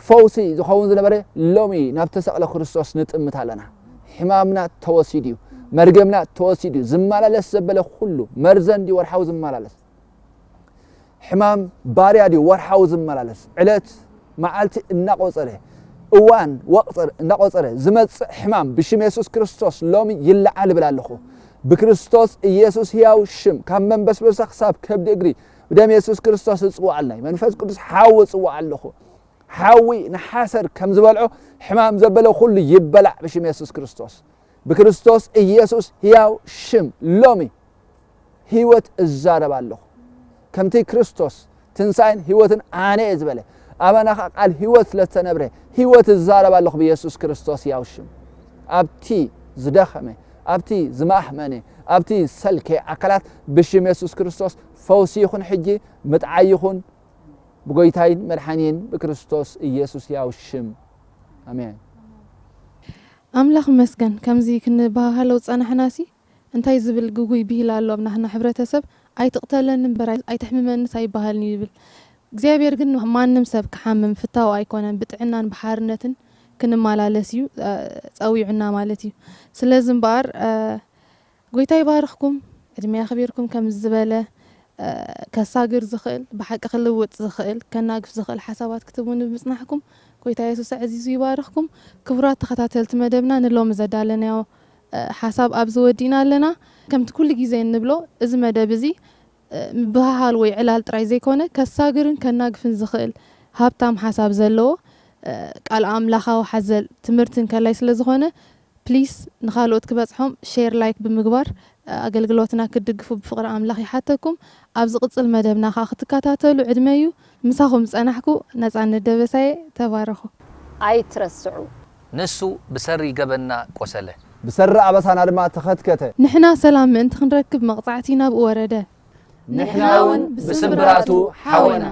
ፈውሲ ዝኸውን ዝነበረ ሎሚ ናብ ተሰቕለ ክርስቶስ ንጥምት ኣለና። ሕማምና ተወሲዱ እዩ። መርገምና ተወሲዱ እዩ። ዝመላለስ ዘበለ ኩሉ መርዘን ድዩ ወርሓዊ ዝመላለስ? ሕማም ባርያ ድዩ ወርሓዊ ዝመላለስ? ዕለት መዓልቲ እናቖጸረ፣ እዋን ወቕጥር እናቖጸረ ዝመጽእ ሕማም ብሽም የሱስ ክርስቶስ ሎሚ ይለዓል እብል ኣለኹ። ብክርስቶስ ኢየሱስ ሕያው ሽም ካብ መንበስበሳ ክሳብ ከብዲ እግሪ ብደም የሱስ ክርስቶስ እጽውዓልና እዩ። መንፈስ ቅዱስ ሓዊ እጽውዓ ኣለኹ። ሓዊ ንሓሰር ከም ዝበልዖ ሕማም ዘበለ ኩሉ ይበላዕ ብሽም የሱስ ክርስቶስ። ብክርስቶስ ኢየሱስ ሕያው ሽም ሎሚ ህይወት እዛረብ ኣለኹ። ከምቲ ክርስቶስ ትንሳኤን ህይወትን ኣነ እየ ዝበለ፣ ኣባና ኸዓ ቃል ህይወት ስለ እተነብረ ህይወት እዛረብ ኣለኹ ብየሱስ ክርስቶስ ሕያው ሽም። ኣብቲ ዝደኸመ፣ ኣብቲ ዝማህመነ፣ ኣብቲ ዝሰልከየ ኣካላት ብሽም የሱስ ክርስቶስ ፈውሲ ይኹን፣ ሕጂ ምጥዓይ ይኹን። ብጎይታይን መድሓኒየን ብክርስቶስ ኢየሱስ ሕያው ሽም። ኣሜን። ኣምላኽ ይመስገን። ከምዚ ክንበሃሃሎ ዝጸናሕናሲ እንታይ ዝብል ግጉይ ብሂል ኣሎ ኣብ ናህና ሕብረተሰብ? "ኣይትቕተለኒ እምበር ኣይ-፣ ኣይተሕምመንስ ኣይበሃልን" እዩ ይብል። እግዚኣብሔር ግን ማንም ሰብ ክሓምም ፍታው ኣይኮነን። ብጥዕናን ብሓርነትን ክንመላለስ እዩ፣ እ፣ ጸዊዑና ማለት እዩ። ስለዚ እምበኣር፣ እ፣ ጎይታ ይባርኽኩም፣ ዕድመ ኣኽቢርኩም ከምዚ ዝበለ፣ እ፣ ከሳግር ዝኽእል፣ ብሓቂ ክልውጥ ዝኽእል፣ ከናግፍ ዝኽእል ሓሳባት ክትህቡኒ ብምጽናሕኩም ጎይታ የሱስ ኣዕዚዙ ይባርኽኩም። ክቡራት ተኸታተልቲ መደብና ንሎሚ ዘዳለናዮ፣ እ፣ ሓሳብ ኣብዚ ወዲእና ኣለና። ከምቲ ኩሉ ግዜ እንብሎ እዚ መደብ እዚ፣ እ፣ ምብህሃል ወይ ዕላል ጥራይ ዘይኮነ ከሳግርን ከናግፍን ዝኽእል ሃብታም ሓሳብ ዘለዎ፣ እ፣ ቃል ኣምላኻዊ ሓዘል ትምህርቲ እንከላይ ስለ ዝኾነ ፕሊስ ንኻልኦት ክበጽሖም ሼር ላይክ ብምግባር ኣገልግሎትና ክትድግፉ ብፍቕሪ ኣምላኽ ይሓተኩም። ኣብ ዝቕጽል መደብና ኸኣ ክትከታተሉ ዕድመ እዩ። ምሳኹም ዝጸናሕኩ ነጻነት ደበሳየ። ተባረኹ። ኣይትረስዑ። ንሱ ብሰሪ ገበንና ቆሰለ። ብሰሪ ኣበሳና ድማ ተኸትከተ። ንሕና ሰላም ምእንቲ ክንረክብ መቕጻዕቲ ናብኡ ወረደ። ንሕና እውን ብስምብራቱ ሓወና።